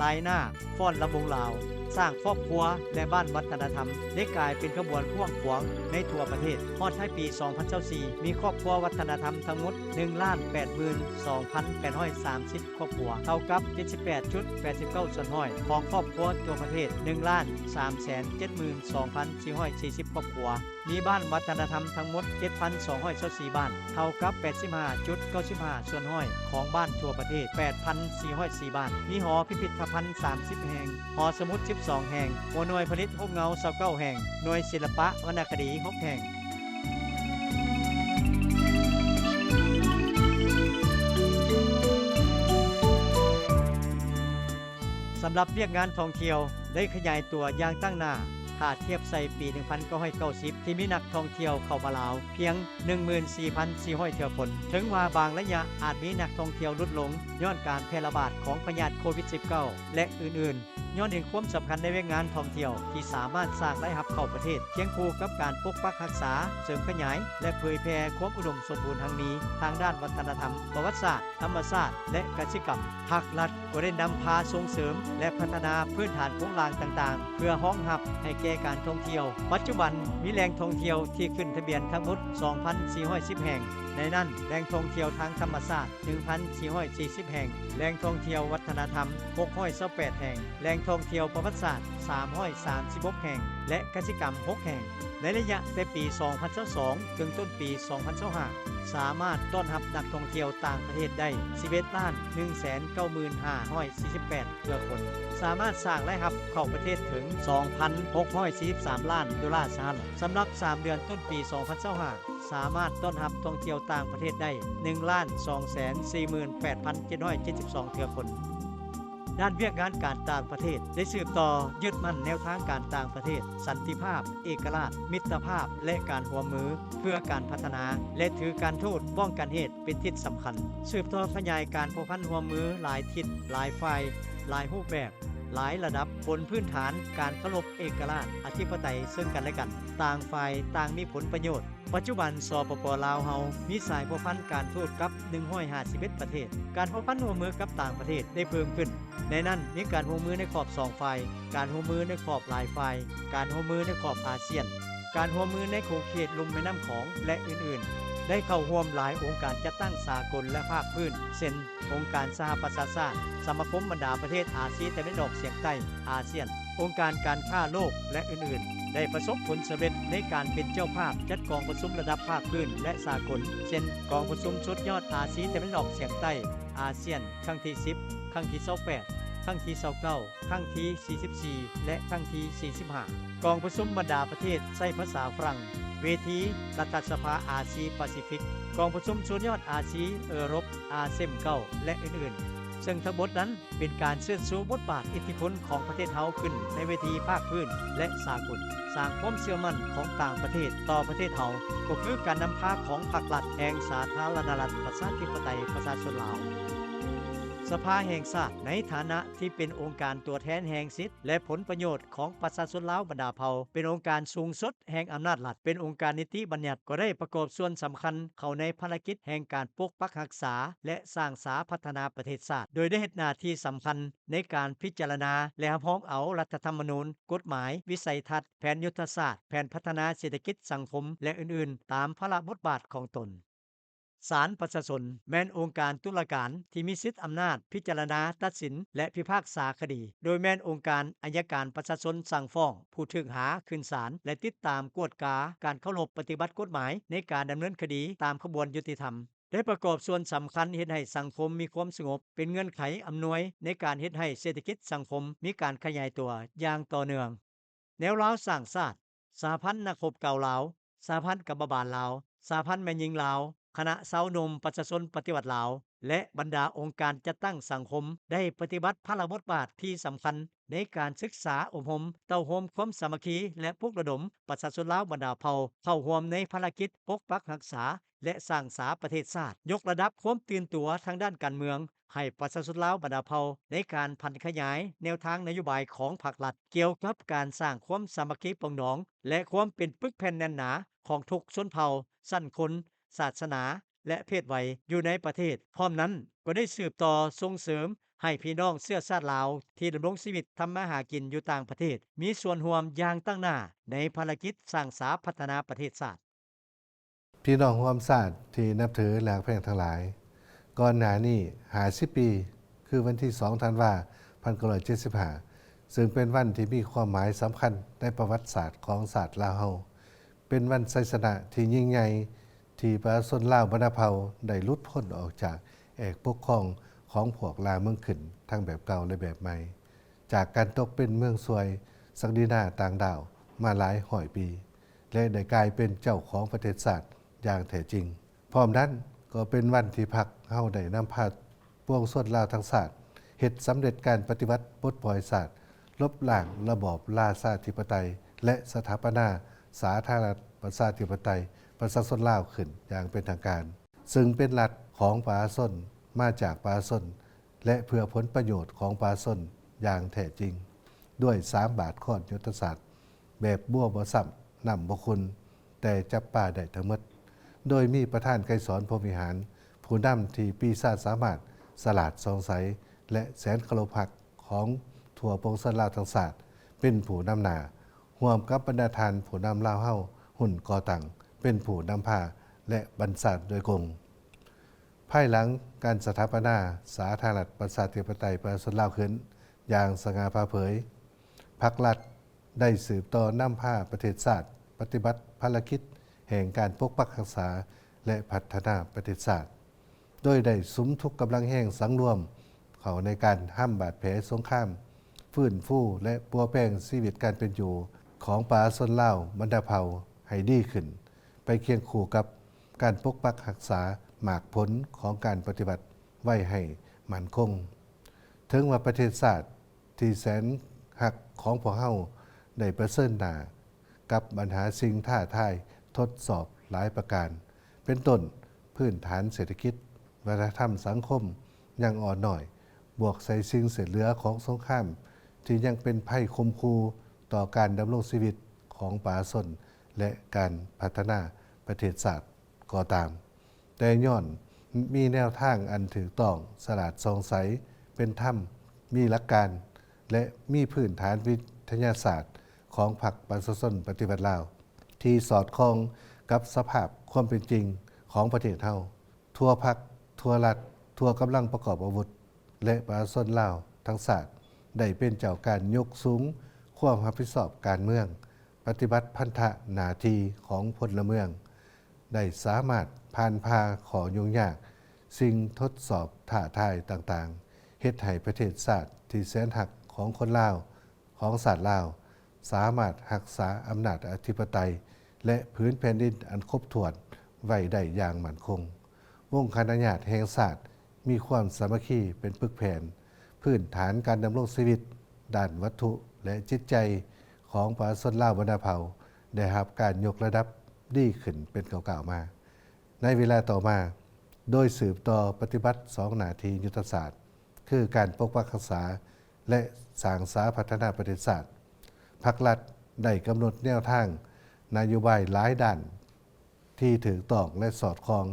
ລາຍໜ້າ, ຟ້ອນລຳວົງລາວ, ສ້າງຄອບຄົວ ແລະ ບ້ານວັດທະນະທຳ ໄດ້ກາຍເປັນຂະບວນກວ້າງຂວາງໃນທົ່ວປະເທດ. ຮອດທ້າຍປີສອງພັນຊາວສີ່ ມີຄອບຄົວວັດທະນະທຳທັງໝົດໜຶ່ງລ້ານແປດໝື່ນສອງພັນແປດຮ້ອຍສາມສິບຄອບຄົວ, ເທົ່າກັບເຈັດສິບແປດຈຸດແປດສິບເກົ້າສ່ວນຮ້ອຍຂອງຄອບຄົວທົ່ວປະເທດໜຶ່ງລ້ານສາມແສນເຈັດໝື່ນສອງພັນສີ່ຮ້ອຍສີ່ສິບຄອບຄົວ. ມີບ້ານວັດທະນະທຳທັງໝົດເຈັດພັນສອງຮ້ອຍຊາວສີ່ບ້ານ, ເທົ່າກັບແປດສິບຫ້າຈຸດເກົ້າສິບຫ້າສ່ວນຮ້ອຍຂອງບ້ານທົ່ວປະເທດແປດພັນສີ່ຮ້ອຍສີ່ບ້ານ. ມີຫໍພິພິດທະພັນສາມສິບແຫ່ງ, ຫໍສະໝຸດສິບສອງແຫ່ງ, ຫົວໜ່ວຍຜະລິດຮູບເງົາຊາວເກົ້າແຫ່ງ, ໜ່ວຍສິລະປະວັນນະຄະດີຫົກແຫ່ງ. ສຳລັບວຽກງານທ່ອງທ່ຽວໄດ້ຂະຫຍາຍຕົວຢ່າງຕັ້ງໜ້າ ຖ້າທຽບໃສ່ປີໜຶ່ງພັນເກົ້າຮ້ອຍເກົ້າສິບ ທີ່ມີນັກທ່ອງທ່ຽວເຂົ້າມາລາວພຽງໜຶ່ງໝື່ນສີ່ພັນສີ່ຮ້ອຍເທື່ອຄົນ. ເຖິງວ່າບາງໄລຍະອາດມີນັກທ່ອງທ່ຽວຫຼຸດລົງຍ້ອນການແຜ່ລະບາດຂອງພະຍາດໂຄວິດສິບເກົ້າ ແລະ ອື່ນໆ, ຍ້ອນເຫັນຄວາມສຳຄັນໃນວຽກງານທ່ອງທ່ຽວທີ່ສາມາດສ້າງລາຍຮັບເຂົ້າປະເທດ ຄຽງຄູ່ກັບການປົກປັກຮັກສາ, ເສີມຂະຫຍາຍ ແລະ ເຜີຍແຜ່ຄວາມອຸດົມສົມບູນຮັ່ງມີທາງດ້ານວັດທະນະທຳ, ປະຫວັດສາດ, ທຳມະຊາດ ແລະ ກະສິກຳ. ພາກລັດກໍໄດ້ນຳພາສົ່ງເສີມ ແລະ ພັດທະນາພື້ນຖານໂຄງລ່າງຕ່າງໆ ເພື່ອຮອງຮັບໃຫ້ແກ່ການທ່ອງທ່ຽວ. ປັດຈຸບັນມີແຫຼ່ງທ່ອງທ່ຽວທີ່ຂຶ້ນທະບຽນທັງໝົດສອງພັນສີ່ຮ້ອຍສິບແຫ່ງ, ໃນນັ້ນແຫຼ່ງທ່ອງທ່ຽວທາງທຳມະຊາດໜຶ່ງພັນສີ່ຮ້ອຍສີ່ສິບແຫ່ງ, ແຫຼ່ງທ່ອງທ່ຽວວັດທະນະທຳຫົກຮ້ອຍຊາວແປດແຫ່ງ, ແຫຼ່ງທ່ອງທ່ຽວປະຫວັດສາດສາມຮ້ອຍສາມສິບຫົກແຫ່ງ ແລະ ກະສິກຳຫົກແຫ່ງ. ໃນໄລຍະແຕ່ປີສອງພັນຊາວສອງເຖິງຕົ້ນປີສອງພັນຊາວຫ້າ ສາມາດຕ້ອນຮັບນັກທ່ອງທ່ຽວຕ່າງປະເທດໄດ້ສິບເອັດລ້ານໜຶ່ງແສນເກົ້າໝື່ນຫ້າຮ້ອຍສີ່ສິບແປດເທື່ອຄົນ, ສາມາດສ້າງລາຍຮັບເຂົ້າປະເທດເຖິງສອງພັນຫົກຮ້ອຍສີ່ສິບສາມລ້ານໂດລາສະຫະລັດ. ສຳລັບສາມເດືອນຕົ້ນປີສອງພັນຊາວຫ້າ ສາມາດຕ້ອນຮັບທ່ອງທ່ຽວຕ່າງປະເທດໄດ້ໜຶ່ງລ້ານສອງແສນສີ່ໝື່ນແປດພັນເຈັດຮ້ອຍເຈັດສິບສອງເທື່ອຄົນ. ດ້ານວຽກງານການຕ່າງປະເທດໄດ້ສືບຕໍ່ຍຶດໝັ້ນແນວທາງການຕ່າງປະເທດ, ສັນຕິພາບ, ເອກະລາດ, ມິດຕະພາບ ແລະ ການຮ່ວມມືເພື່ອການພັດທະນາ ແລະ ຖືການທູດປ້ອງກັນເຫດເປັນທິດສຳຄັນ, ສືບຕໍ່ຂະຫຍາຍການພົວພັນຮ່ວມມືຫຼາຍທິດ, ຫຼາຍຝ່າຍ, ຫຼາຍຮູບແບບ, ຫຼາຍລະດັບ, ບົນພື້ນຖານການເຄົາລົບເອກະລາດ, ອະທິປະໄຕເຊິ່ງກັນແລະກັນ, ຕ່າງຝ່າຍຕ່າງມີຜົນປະໂຫຍດ. ປັດຈຸບັນ ສປປ ລາວເຮົາມີສາຍພົວພັນການທູດກັບໜຶ່ງຮ້ອຍຫ້າສິບເອັດປະເທດ. ການພົວພັນຮ່ວມມືກັບຕ່າງປະເທດໄດ້ເພີ່ມຂຶ້ນ, ໃນນັ້ນມີການຮ່ວມມືໃນຂອບສອງຝ່າຍ, ການຮ່ວມມືໃນຂອບຫຼາຍຝ່າຍ, ການຮ່ວມມືໃນຂອບອາຊຽນ, ການຮ່ວມມືໃນຂົງເຂດລຸ່ມແມ່ນ້ຳຂອງ ແລະ ອື່ນໆ, ໄດ້ເຂົ້າຮ່ວມຫຼາຍອົງການຈັດຕັ້ງສາກົນ ແລະ ພາກພື້ນ ເຊັ່ນ ອົງການສະຫະປະຊາຊາດ, ສະມາຄົມບັນດາປະເທດອາຊີຕາເວັນອອກສຽງໃຕ້ ອາຊຽນ, ອົງການການຄ້າໂລກ ແລະ ອື່ນໆ ໄດ້ປະສົບຜົນສຳເລັດໃນການເປັນເຈົ້າພາບຈັດກອງປະຊຸມລະດັບພາກພື້ນ ແລະ ສາກົນ ເຊັ່ນ ກອງປະຊຸມສຸດຍອດອາຊີຕາເວັນອອກສຽງໃຕ້ ອາຊຽນ ຄັ້ງທີສິບ, ຄັ້ງທີຊາວແປດ, ຄັ້ງທີຊາວເກົ້າ, ຄັ້ງທີສີ່ສິບສີ່ ແລະ ຄັ້ງທີສີ່ສິບຫ້າ, ກອງປະຊຸມບັນດາປະເທດໃຊ້ພາສາຝຣັ່ງ, ເວທີລັດຖະສະພາອາຊີປາຊີຟິກ, ກອງປະຊຸມສຸດຍອດອາຊີເອີຣົບ ອາເຊມເກົ້າ ແລະ ອື່ນໆ ເຊິ່ງທັງໝົດນັ້ນ ເປັນການເຊີດຊູບົດບາດອິດທິພົນຂອງປະເທດເຮົາຂຶ້ນໃນເວທີພາກພື້ນ ແລະ ສາກົນ, ສ້າງຄວາມເຊື່ອໝັ້ນຂອງຕ່າງປະເທດຕໍ່ປະເທດເຮົາ, ກໍຄືການນຳພາຂອງພັກລັດແຫ່ງສາທາລະນະລັດປະຊາທິປະໄຕປະຊາຊົນລາວ. ສະພາແຫ່ງຊາດ ໃນຖານະທີ່ເປັນອົງການຕົວແທນແຫ່ງສິດ ແລະ ຜົນປະໂຫຍດຂອງປະຊາຊົນລາວບັນດາເຜົ່າ, ເປັນອົງການສູງສຸດ ແຫ່ງອຳນາດລັດ ເປັນອົງການນິຕິບັນຍັດ ກໍໄດ້ປະກອບສ່ວນສຳຄັນເຂົ້າໃນພາລະກິດແຫ່ງການປົກປັກຮັກສາ ແລະ ສ້າງສາພັດທະນາປະເທດຊາດ, ໂດຍໄດ້ເຮັດໜ້າທີ່ສຳຄັນໃນການພິຈາລະນາ ແລະ ຮັບຮອງເອົາລັດຖະທຳມະນູນ, ກົດໝາຍ, ວິໄສທັດ, ແຜນຍຸດທະສາດ, ແຜນພັດທະນາເສດຖະກິດສັງຄົມ ແລະ ອື່ນໆ ຕາມພາລະບົດບາດຂອງຕົນ. ສານປະຊາຊົນ ແມ່ນອົງການຕຸລາການທີ່ມີສິດອຳນາດພິຈາລະນາ, ຕັດສິນ ແລະ ພິພາກສາຄະດີ, ໂດຍແມ່ນອົງການໄອຍະການປະຊາຊົນສັ່ງຟ້ອງຜູ້ຖືກຫາຂຶ້ນສານ ແລະ ຕິດຕາມກວດກາການເຄົາລົບປະຕິບັດກົດໝາຍໃນການດຳເນີນຄະດີຕາມຂະບວນຍຸຕິທຳ. ໄດ້ປະກອບສ່ວນສຳຄັນເຮັດໃຫ້ສັງຄົມມີຄວາມສະຫງົບ, ເປັນເງື່ອນໄຂອຳນວຍໃນການເຮັດໃຫ້ເສດຖະກິດສັງຄົມມີການຂະຫຍາຍຕົວຢ່າງຕໍ່ເນື່ອງ. ແນວລາວສ້າງຊາດ, ສະຫະພັນນັກຮົບເກົ່າລາວ, ສະຫະພັນກຳມະບານລາວ, ສະຫະພັນແມ່ຍິງລາວ, ຄະນະຊາວໜຸ່ມປະຊາຊົນປະຕິວັດລາວ ແລະ ບັນດາອົງການຈັດຕັ້ງສັງຄົມ ໄດ້ປະຕິບັດພາລະບົດບາດທີ່ສຳຄັນໃນການສຶກສາອົບຮົມ, ເຕົ້າໂຮມຄວາມສາມັກຄີ ແລະ ປຸກລະດົມປະຊາຊົນລາວບັນດາເຜົ່າເຂົ້າຮ່ວມໃນພາລະກິດປົກປັກຮັກສາ ແລະ ສ້າງສາປະເທດຊາດ, ຍົກລະດັບຄວາມຕື່ນຕົວທາງດ້ານການເມືອງໃຫ້ປະຊາຊົນລາວບັນດາເຜົ່າໃນການຜັນຂະຫຍາຍແນວທາງນະໂຍບາຍຂອງພັກລັດ ກ່ຽວກັບການສ້າງຄວາມສາມັກຄີປອງດອງ ແລະ ຄວາມເປັນປຶກແຜ່ນແໜ້ນໜາຂອງທຸກຊົນເຜົ່າ, ຊັ້ນຄົນ, ສາສະໜາ ແລະ ເພດໄວຢູ່ໃນປະເທດ. ພ້ອມນັ້ນກໍໄດ້ສືບຕໍ່ສົ່ງເສີມໃຫ້ພີ່ນ້ອງເຊື້ອຊາດລາວທີ່ດຳລົງຊີວິດທຳມາຫາກິນຢູ່ຕ່າງປະເທດ ມີສ່ວນຮ່ວມຢ່າງຕັ້ງໜ້າໃນພາລະກິດສ້າງສາພັດທະນາປະເທດຊາດ. ພີ່ນ້ອງຮ່ວມຊາດທີ່ນັບຖືແລະຮັກແພງທັງຫຼາຍ, ກ່ອນໜ້ານີ້ຫ້າສິບປີ ຄືວັນທີສອງ ທັນວາ ພັນເກົ້າຮ້ອຍເຈັດສິບຫ້າ ເຊິ່ງເປັນວັນທີ່ມີຄວາມໝາຍສຳຄັນໃນປະຫວັດສາດຂອງຊາດລາວເຮົາ, ເປັນວັນໄຊຊະນະທີ່ຍິ່ງໃຫຍ່ທີ່ປະຊາຊົນລາວບັນດາເຜົ່າໄດ້ຫຼຸດພົ້ນອອກຈາກແອກປົກຄອງຂອງພວກລ່າເມືອງຂຶ້ນ ທັງແບບເກົ່າ ແລະ ແບບໃໝ່, ຈາກການຕົກເປັນເມືອງຊ່ວຍສັກດິນາຕ່າງດ້າວມາຫຼາຍຮ້ອຍປີ ແລະ ໄດ້ກາຍເປັນເຈົ້າຂອງປະເທດຊາດຢ່າງແທ້ຈິງ. ພ້ອມນັ້ນກໍເປັນວັນທີ່ພັກເຮົາໄດ້ນຳພາປວງຊົນລາວທັງຊາດ ເຮັດສຳເລັດການປະຕິວັດປົດປ່ອຍຊາດ, ລົບລ້າງລະບອບລາຊາທິປະໄຕ ແລະ ສະຖາປະນາສາທາລະນະລັດປະຊາທິປະໄຕປະຊາຊົນລາວຂຶ້ນຢ່າງເປັນທາງການ, ເຊິ່ງເປັນລັດຂອງປະຊາຊົນ, ມາຈາກປະຊາຊົນ ແລະ ເພື່ອຜົນປະໂຫຍດຂອງປະຊາຊົນຢ່າງແທ້ຈິງ, ດ້ວຍສາມບາດຄ້ອນຍຸດທະສາດ ແບບບົວບໍ່ຊ້ຳ ນ້ຳບໍ່ຂຸ່ນ ແຕ່ຈັບປາໄດ້ທັງໝົດ, ໂດຍມີປະທານໄກສອນ ພົມວິຫານ ຜູ້ນຳທີ່ປີຊາສາມາດ, ສະຫຼາດສ່ອງໃສ ແລະ ແສນເຄົາລົບຮັກຂອງທົ່ວປວງຊົນລາວທັງຊາດ ເປັນຜູ້ນຳໜ້າ, ຮ່ວມກັບບັນດາທ່ານຜູ້ນຳລາວເຮົາຮຸ່ນກໍ່ຕັ້ງ ເປັນຜູ້ນຳພາ ແລະ ບັນຊາໂດຍກົງ. ພາຍຫຼັງການສະຖາປະນາສາທາລະນະລັດປະຊາທິປະໄຕປະຊາຊົນລາວຂຶ້ນຢ່າງສະຫງ່າຜ່າເຜີຍ, ພັກລັດໄດ້ສືບຕໍ່ນຳພາປະເທດຊາດປະຕິບັດພາລະກິດແຫ່ງການປົກປັກຮັກສາ ແລະ ພັດທະນາປະເທດຊາດ, ໂດຍໄດ້ສຸມທຸກກຳລັງແຮງສັງລວມເຂົ້າໃນການຮຳບາດແຜສົງຄາມ, ຟື້ນຟູ ແລະ ປົວແປງຊີວິດການເປັນຢູ່ຂອງປະຊາຊົນລາວບັນດາເຜົ່າໃຫ້ດີຂຶ້ນ ໄປຄຽງຄູ່ກັບການປົກປັກຮັກສາໝາກຜົນຂອງການປະຕິວັດໄວ້ໃຫ້ໝັ້ນຄົງ. ເຖິງວ່າປະເທດຊາດທີ່ແສນຮັກຂອງພວກເຮົາໄດ້ປະເຊີນໜ້າກັບບັນຫາສິ່ງທ້າທາຍທົດສອບຫຼາຍປະການ, ເປັນຕົ້ນພື້ນຖານເສດຖະກິດ, ວັດທະນະທຳສັງຄົມຍັງອ່ອນນ້ອຍ, ບວກໃສ່ສິ່ງເສດເຫຼືອຂອງສົງຄາມທີ່ຍັງເປັນໄພຂົ່ມຂູ່ຕໍ່ການດຳລົງຊີວິດຂອງປະຊາຊົນ ແລະ ການພັດທະນາປະເທດຊາດກໍຕາມ, ແຕ່ຍ້ອນມີແນວທາງອັນຖືກຕ້ອງ, ສະຫຼາດສ່ອງໃສ, ເປັນທຳ, ມີຫຼັກການ ແລະ ມີພື້ນຖານວິທະຍາສາດຂອງພັກປະຊາຊົນປະຕິວັດລາວ ທີ່ສອດຄ່ອງກັບສະພາບຄວາມເປັນຈິງຂອງປະເທດເຮົາ, ທົ່ວພັກ, ທົ່ວລັດ, ທົ່ວກຳລັງປະກອບອາວຸດ ແລະ ປະຊາຊົນລາວທັງຊາດ ໄດ້ເປັນເຈົ້າການຍົກສູງຄວາມຮັບຜິດຊອບການເມືອງ, ປະຕິບັດພັນທະໜ້າທີ່ຂອງພົນລະເມືອງ, ໄດ້ສາມາດຜ່ານຜ່າຂໍ້ຫຍຸ້ງຍາກ, ສິ່ງທົດສອບທ້າທາຍຕ່າງໆ, ເຮັດໃຫ້ປະເທດຊາດທີ່ແສນຮັກຂອງຄົນລາວ, ຂອງຊາດລາວ ສາມາດຮັກສາອຳນາດອະທິປະໄຕ ແລະ ຜືນແຜ່ນດິນອັນຄົບຖ້ວນໄວ້ໄດ້ຢ່າງໝັ້ນຄົງ. ວົງຄະນະຍາດແຫ່ງຊາດມີຄວາມສາມັກຄີເປັນປຶກແຜ່ນ, ພື້ນຖານການດຳລົງຊີວິດດ້ານວັດຖຸ ແລະ ຈິດໃຈຂອງປະຊາຊົນລາວບັນດາເຜົ່າໄດ້ຮັບການຍົກລະດັບດີຂຶ້ນເປັນກ້າວໆມາ. ໃນເວລາຕໍ່ມາ, ໂດຍສືບຕໍ່ປະຕິບັດສອງໜ້າທີ່ຍຸດທະສາດ ຄືການປົກປັກຮັກສາ ແລະ ສ້າງສາພັດທະນາປະເທດຊາດ, ພັກລັດໄດ້ກຳນົດແນວທາງນະໂຍບາຍຫຼາຍດ້ານທີ່ຖືກຕ້ອງ ແລະ ສອດຄ່ອງ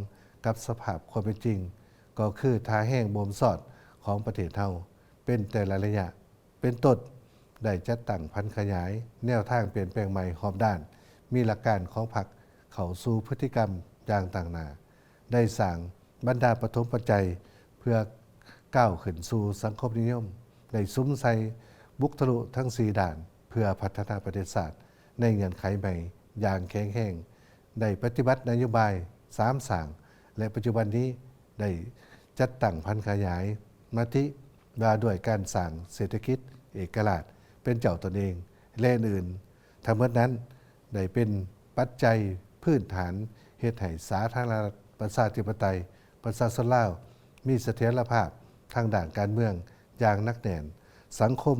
ກັບສະພາບຄວາມເປັນຈິງ, ກໍຄືທ່າແຮງບົ່ມຊອດຂອງປະເທດເຮົາເປັນແຕ່ລະໄລຍະ. ເປັນຕົ້ນ, ໄດ້ຈັດຕັ້ງຜັນຂະຫຍາຍແນວທາງປ່ຽນແປງໃໝ່ຮອບດ້ານ, ມີຫຼັກການຂອງພັກເຂົ້າສູ່ພຶດຕິກຳຢ່າງຕັ້ງໜ້າ, ໄດ້ສ້າງບັນດາປະຖົມປັດໄຈເພື່ອກ້າວຂຶ້ນສູ່ສັງຄົມນິຍົມ, ໄດ້ສຸມໃສ່ບຸກທະລຸທັງສີ່ດ້ານເພື່ອພັດທະນາປະເທດຊາດໃນເງື່ອນໄຂໃໝ່ຢ່າງແຂງແຮງ, ໄດ້ປະຕິບັດນະໂຍບາຍສາມສ້າງ ແລະ ປັດຈຸບັນນີ້ໄດ້ຈັດຕັ້ງຜັນຂະຫຍາຍມະຕິວ່າດ້ວຍການສ້າງເສດຖະກິດເອກະລາດເປັນເຈົ້າຕົນເອງ ແລະ ອື່ນໆ. ທັງໝົດນັ້ນໄດ້ເປັນປັດໄຈພື້ນຖານເຮັດໃຫ້ສາທາລະນະລັດປະຊາທິປະໄຕປະຊາຊົນລາວມີສະຖຽນລະພາບທາງດ້ານການເມືອງຢ່າງໜັກແໜ້ນ, ສັງຄົມ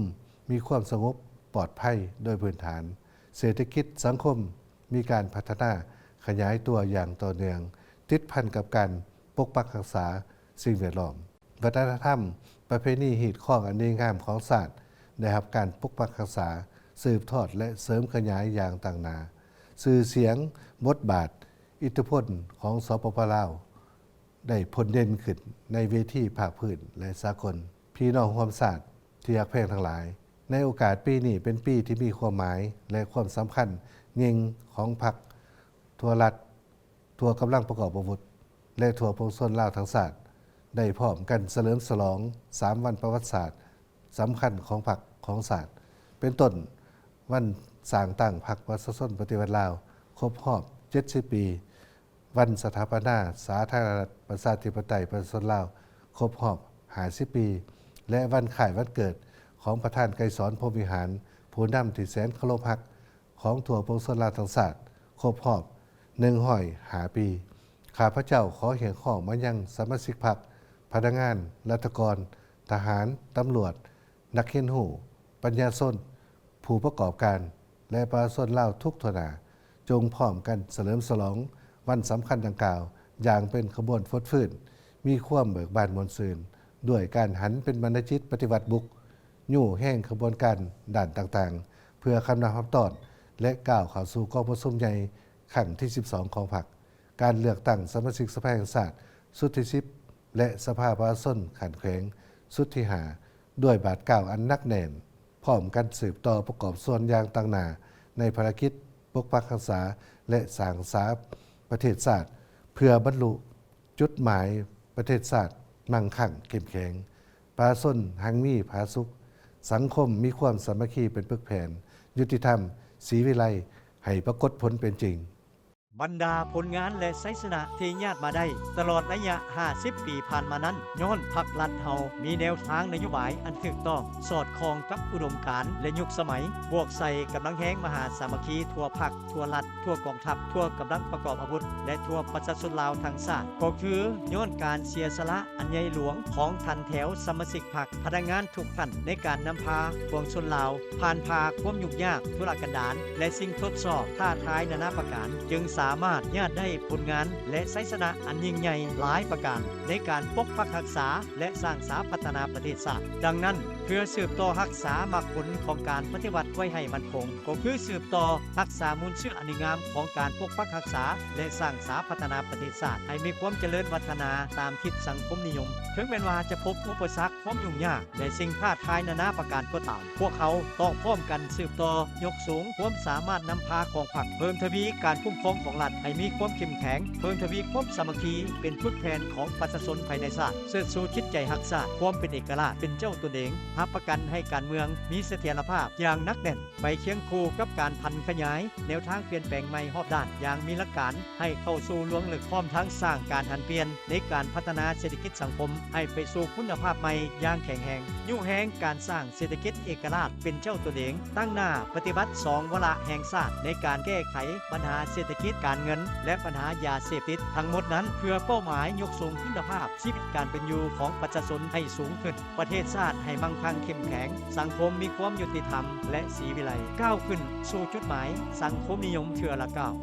ມີຄວາມສະຫງົບປອດໄພໂດຍພື້ນຖານ, ເສດຖະກິດສັງຄົມມີການພັດທະນາຂະຫຍາຍຕົວຢ່າງຕໍ່ເນື່ອງ, ຕິດພັນກັບການປົກປັກຮັກສາສິ່ງແວດລ້ອມ. ວັດທະນະທຳ, ປະເພນີຮີດຄອງອັນດີງາມຂອງຊາດ ໄດ້ຮັບການປົກປັກຮັກສາ, ສືບທອດ ແລະ ເສີມຂະຫຍາຍຢ່າງຕັ້ງໜ້າ. ຊື່ສຽງ, ບົດບາດ, ອິດທິພົນຂອງ ສປປ ລາວ ໄດ້ພົ້ນເດັ່ນຂຶ້ນໃນເວທີພາກພື້ນ ແລະ ສາກົນ. ພີ່ນ້ອງຮ່ວມຊາດທີ່ຮັກແພງທັງຫຼາຍ, ໃນໂອກາດປີນີ້ເປັນປີທີ່ມີຄວາມໝາຍ ແລະ ຄວາມສຳຄັນຍິ່ງຂອງພັກ, ທົ່ວລັດ, ທົ່ວກຳລັງປະກອບອາວຸດ ແລະ ທົ່ວປວງຊົນລາວທັງຊາດ ໄດ້ພ້ອມກັນສະເຫຼີມສະຫຼອງສາມວັນປະຫວັດສາດສຳຄັນຂອງພັກຂອງຊາດ ເປັນຕົ້ນ ວັນສ້າງຕັ້ງພັກປະຊາຊົນປະຕິວັດລາວຄົບຮອບເຈັດສິບປີ, ວັນສະຖາປະນາສາທາລະນະລັດປະຊາທິປະໄຕປະຊາຊົນລາວຄົບຮອບຫ້າສິບປີ ແລະ ວັນຄ້າຍວັນເກີດຂອງປະທານໄກສອນ ພົມວິຫານ ຜູ້ນຳທີ່ແສນເຄົາລົບຮັກ ຂອງທົ່ວປວງຊົນລາວທັງຊາດຄົບຮອບໜຶ່ງຮ້ອຍຫ້າປີ, ຂ້າພະເຈົ້າຂໍຮຽກຮ້ອງມາຍັງສະມາຊິກພັກ, ພະນັກງານ, ລັດຖະກອນ, ທະຫານ, ຕຳຫຼວດ, ນັກຮຽນຮູ້, ປັນຍາຊົນ, ຜູ້ປະກອບການ ແລະ ປະຊາຊົນລາວທຸກທົ່ວໜ້າ, ຈົ່ງພ້ອມກັນສະເຫຼີມສະຫຼອງວັນສຳຄັນດັ່ງກ່າວຢ່າງເປັນຂະບວນຟົດຟື້ນ, ມີຄວາມເບີກບານມ່ວນຊື່ນ, ດ້ວຍການຫັນເປັນບັນນະຈິດປະຕິວັດບຸກ ຍູ້ແຮງຂະບວນການດ້ານຕ່າງໆ ເພື່ອຄຳນັບຮັບຕ້ອນ ແລະ ກ້າວເຂົ້າສູ່ກອງປະຊຸມໃຫຍ່ຄັ້ງທີສິບສອງຂອງພັກ, ການເລືອກຕັ້ງສະມາຊິກສະພາແຫ່ງຊາດຊຸດທີສິບ ແລະ ສະພາປະຊາຊົນຂັ້ນແຂວງຊຸດທີຫ້າ ດ້ວຍບາດກ້າວອັນໜັກແໜ້ນ, ພ້ອມກັນສືບຕໍ່ປະກອບສ່ວນຢ່າງຕັ້ງໜ້າໃນພາລະກິດປົກປັກຮັກສາ ແລະ ສ້າງສາປະເທດຊາດ ເພື່ອບັນລຸ ຈຸດໝາຍປະເທດຊາດມັ່ງຄັ່ງເຂັ້ມແຂງ, ປະຊາຊົນຮັ່ງມີຜາສຸກ, ສັງຄົມມີຄວາມສາມັກຄີເປັນປຶກແຜ່ນ, ຍຸຕິທຳ, ສີວິໄລ ໃຫ້ປາກົດຜົນເປັນຈິງ. ບັນດາຜົນງານ ແລະ ໄຊຊະນະທີ່ຍາດມາໄດ້ຕະຫຼອດໄລຍະຫ້າສິບປີຜ່ານມານັ້ນ ຍ້ອນພັກລັດເຮົາມີແນວທາງນະໂຍບາຍອັນຖືກຕ້ອງ, ສອດຄ່ອງກັບອຸດົມການ ແລະ ຍຸກສະໄໝ, ບວກໃສ່ກຳລັງແຮງມະຫາສາມັກຄີທົ່ວພັກ, ທົ່ວລັດ, ທົ່ວກອງທັບ, ທົ່ວກຳລັງປະກອບອາວຸດ ແລະ ທົ່ວປະຊາຊົນລາວທັງຊາດ, ກໍຄືຍ້ອນການເສຍສະຫຼະອັນໃຫຍ່ຫຼວງຂອງທ່ານແຖວສະມາຊິກພັກ, ພະນັກງານທຸກທ່ານໃນການນຳພາປວງຊົນລາວຜ່ານຜ່າຄວາມຫຍຸ້ງຍາກທຸລະກັນດານ ແລະ ສິ່ງທົດສອບທ້າທາຍນານາປະການ, ຈຶ່ງສາມາດຍາດໄດ້ຜົນງານ ແລະ ໄຊຊະນະອັນຍິ່ງໃຫຍ່ຫຼາຍປະການໃນການປົກປັກຮັກສາ ແລະ ສ້າງສາພັດທະນາປະເທດຊາດ. ດັ່ງນັ້ນ, ເພື່ອສືບຕໍ່ຮັກສາໝາກຜົນຂອງການປະຕິວັດໄວ້ໃຫ້ໝັ້ນຄົງ, ກໍຄືສືບຕໍ່ຮັກສາມູນເຊື້ອອັນດີງາມຂອງການປົກປັກຮັກສາ ແລະ ສ້າງສາພັດທະນາປະເທດຊາດໃຫ້ມີຄວາມຈະເລີນວັດທະນາຕາມທິດສັງຄົມນິຍົມ. ເຖິງແມ່ນວ່າຈະພົບອຸປະສັກ, ຄວາມຫຍຸ້ງຍາກ ແລະ ສິ່ງທ້າທາຍນານາປະການກໍຕາມ, ພວກເຮົາຕ້ອງພ້ອມກັນສືບຕໍ່ຍົກສູງຄວາມສາມາດນຳພາຂອງພັກ, ເພີ່ມທະວີການຄຸ້ມຄອງຂອງລັດໃຫ້ມີຄວາມເຂັ້ມແຂງ, ເພີ່ມທະວີຄວາມສາມັກຄີເປັນປຶກແຜ່ນຂອງປະຊາຊົນພາຍໃນຊາດ, ເຊີດຊູຈິດໃຈຮັກຊາດ, ຄວາມເປັນເອກະລາດ, ເປັນເຈົ້າຕົນເອງ, ຮັບປະກັນໃຫ້ການເມືອງມີສະຖຽນລະພາບຢ່າງໜັກແໜ້ນ, ໄປຄຽງຄູ່ກັບການຜັນຂະຫຍາຍແນວທາງປ່ຽນແປງໃໝ່ຮອບດ້ານຢ່າງມີຫຼັກການ ໃຫ້ເຂົ້າສູ່ລວງເລິກ, ພ້ອມທັງສ້າງການຫັນປ່ຽນໃນການພັດທະນາເສດຖະກິດສັງຄົມໃຫ້ໄປສູ່ຄຸນນະພາບໃໝ່ຢ່າງແຂງແຮງ, ຍູ້ແຮງການສ້າງເສດຖະກິດເອກະລາດເປັນເຈົ້າຕົນເອງ, ຕັ້ງໜ້າປະຕິບັດສອງວາລະແຫ່ງຊາດໃນການແກ້ໄຂບັນຫາເສດຖະກິດ, ການເງິນ ແລະ ບັນຫາຢາເສບຕິດ, ທັງໝົດນັ້ນເພື່ອເປົ້າໝາຍຍົກສູງຄຸນນະພາບຊີວິດການເປັນຢູ່ຂອງປະຊາຊົນໃຫ້ສູງຂຶ້ນ, ປະເທດຊາດໃຫ້ມັ່ງຄັ່ງເຂັ້ມແຂງ, ສັງຄົມມີຄວາມຍຸຕິທຳ ແລະ ສີວິໄລ, ກ້າວຂຶ້ນສູ່ຈຸດໝາຍສັງຄົມນິຍົມເທື່ອລະກ້າວ.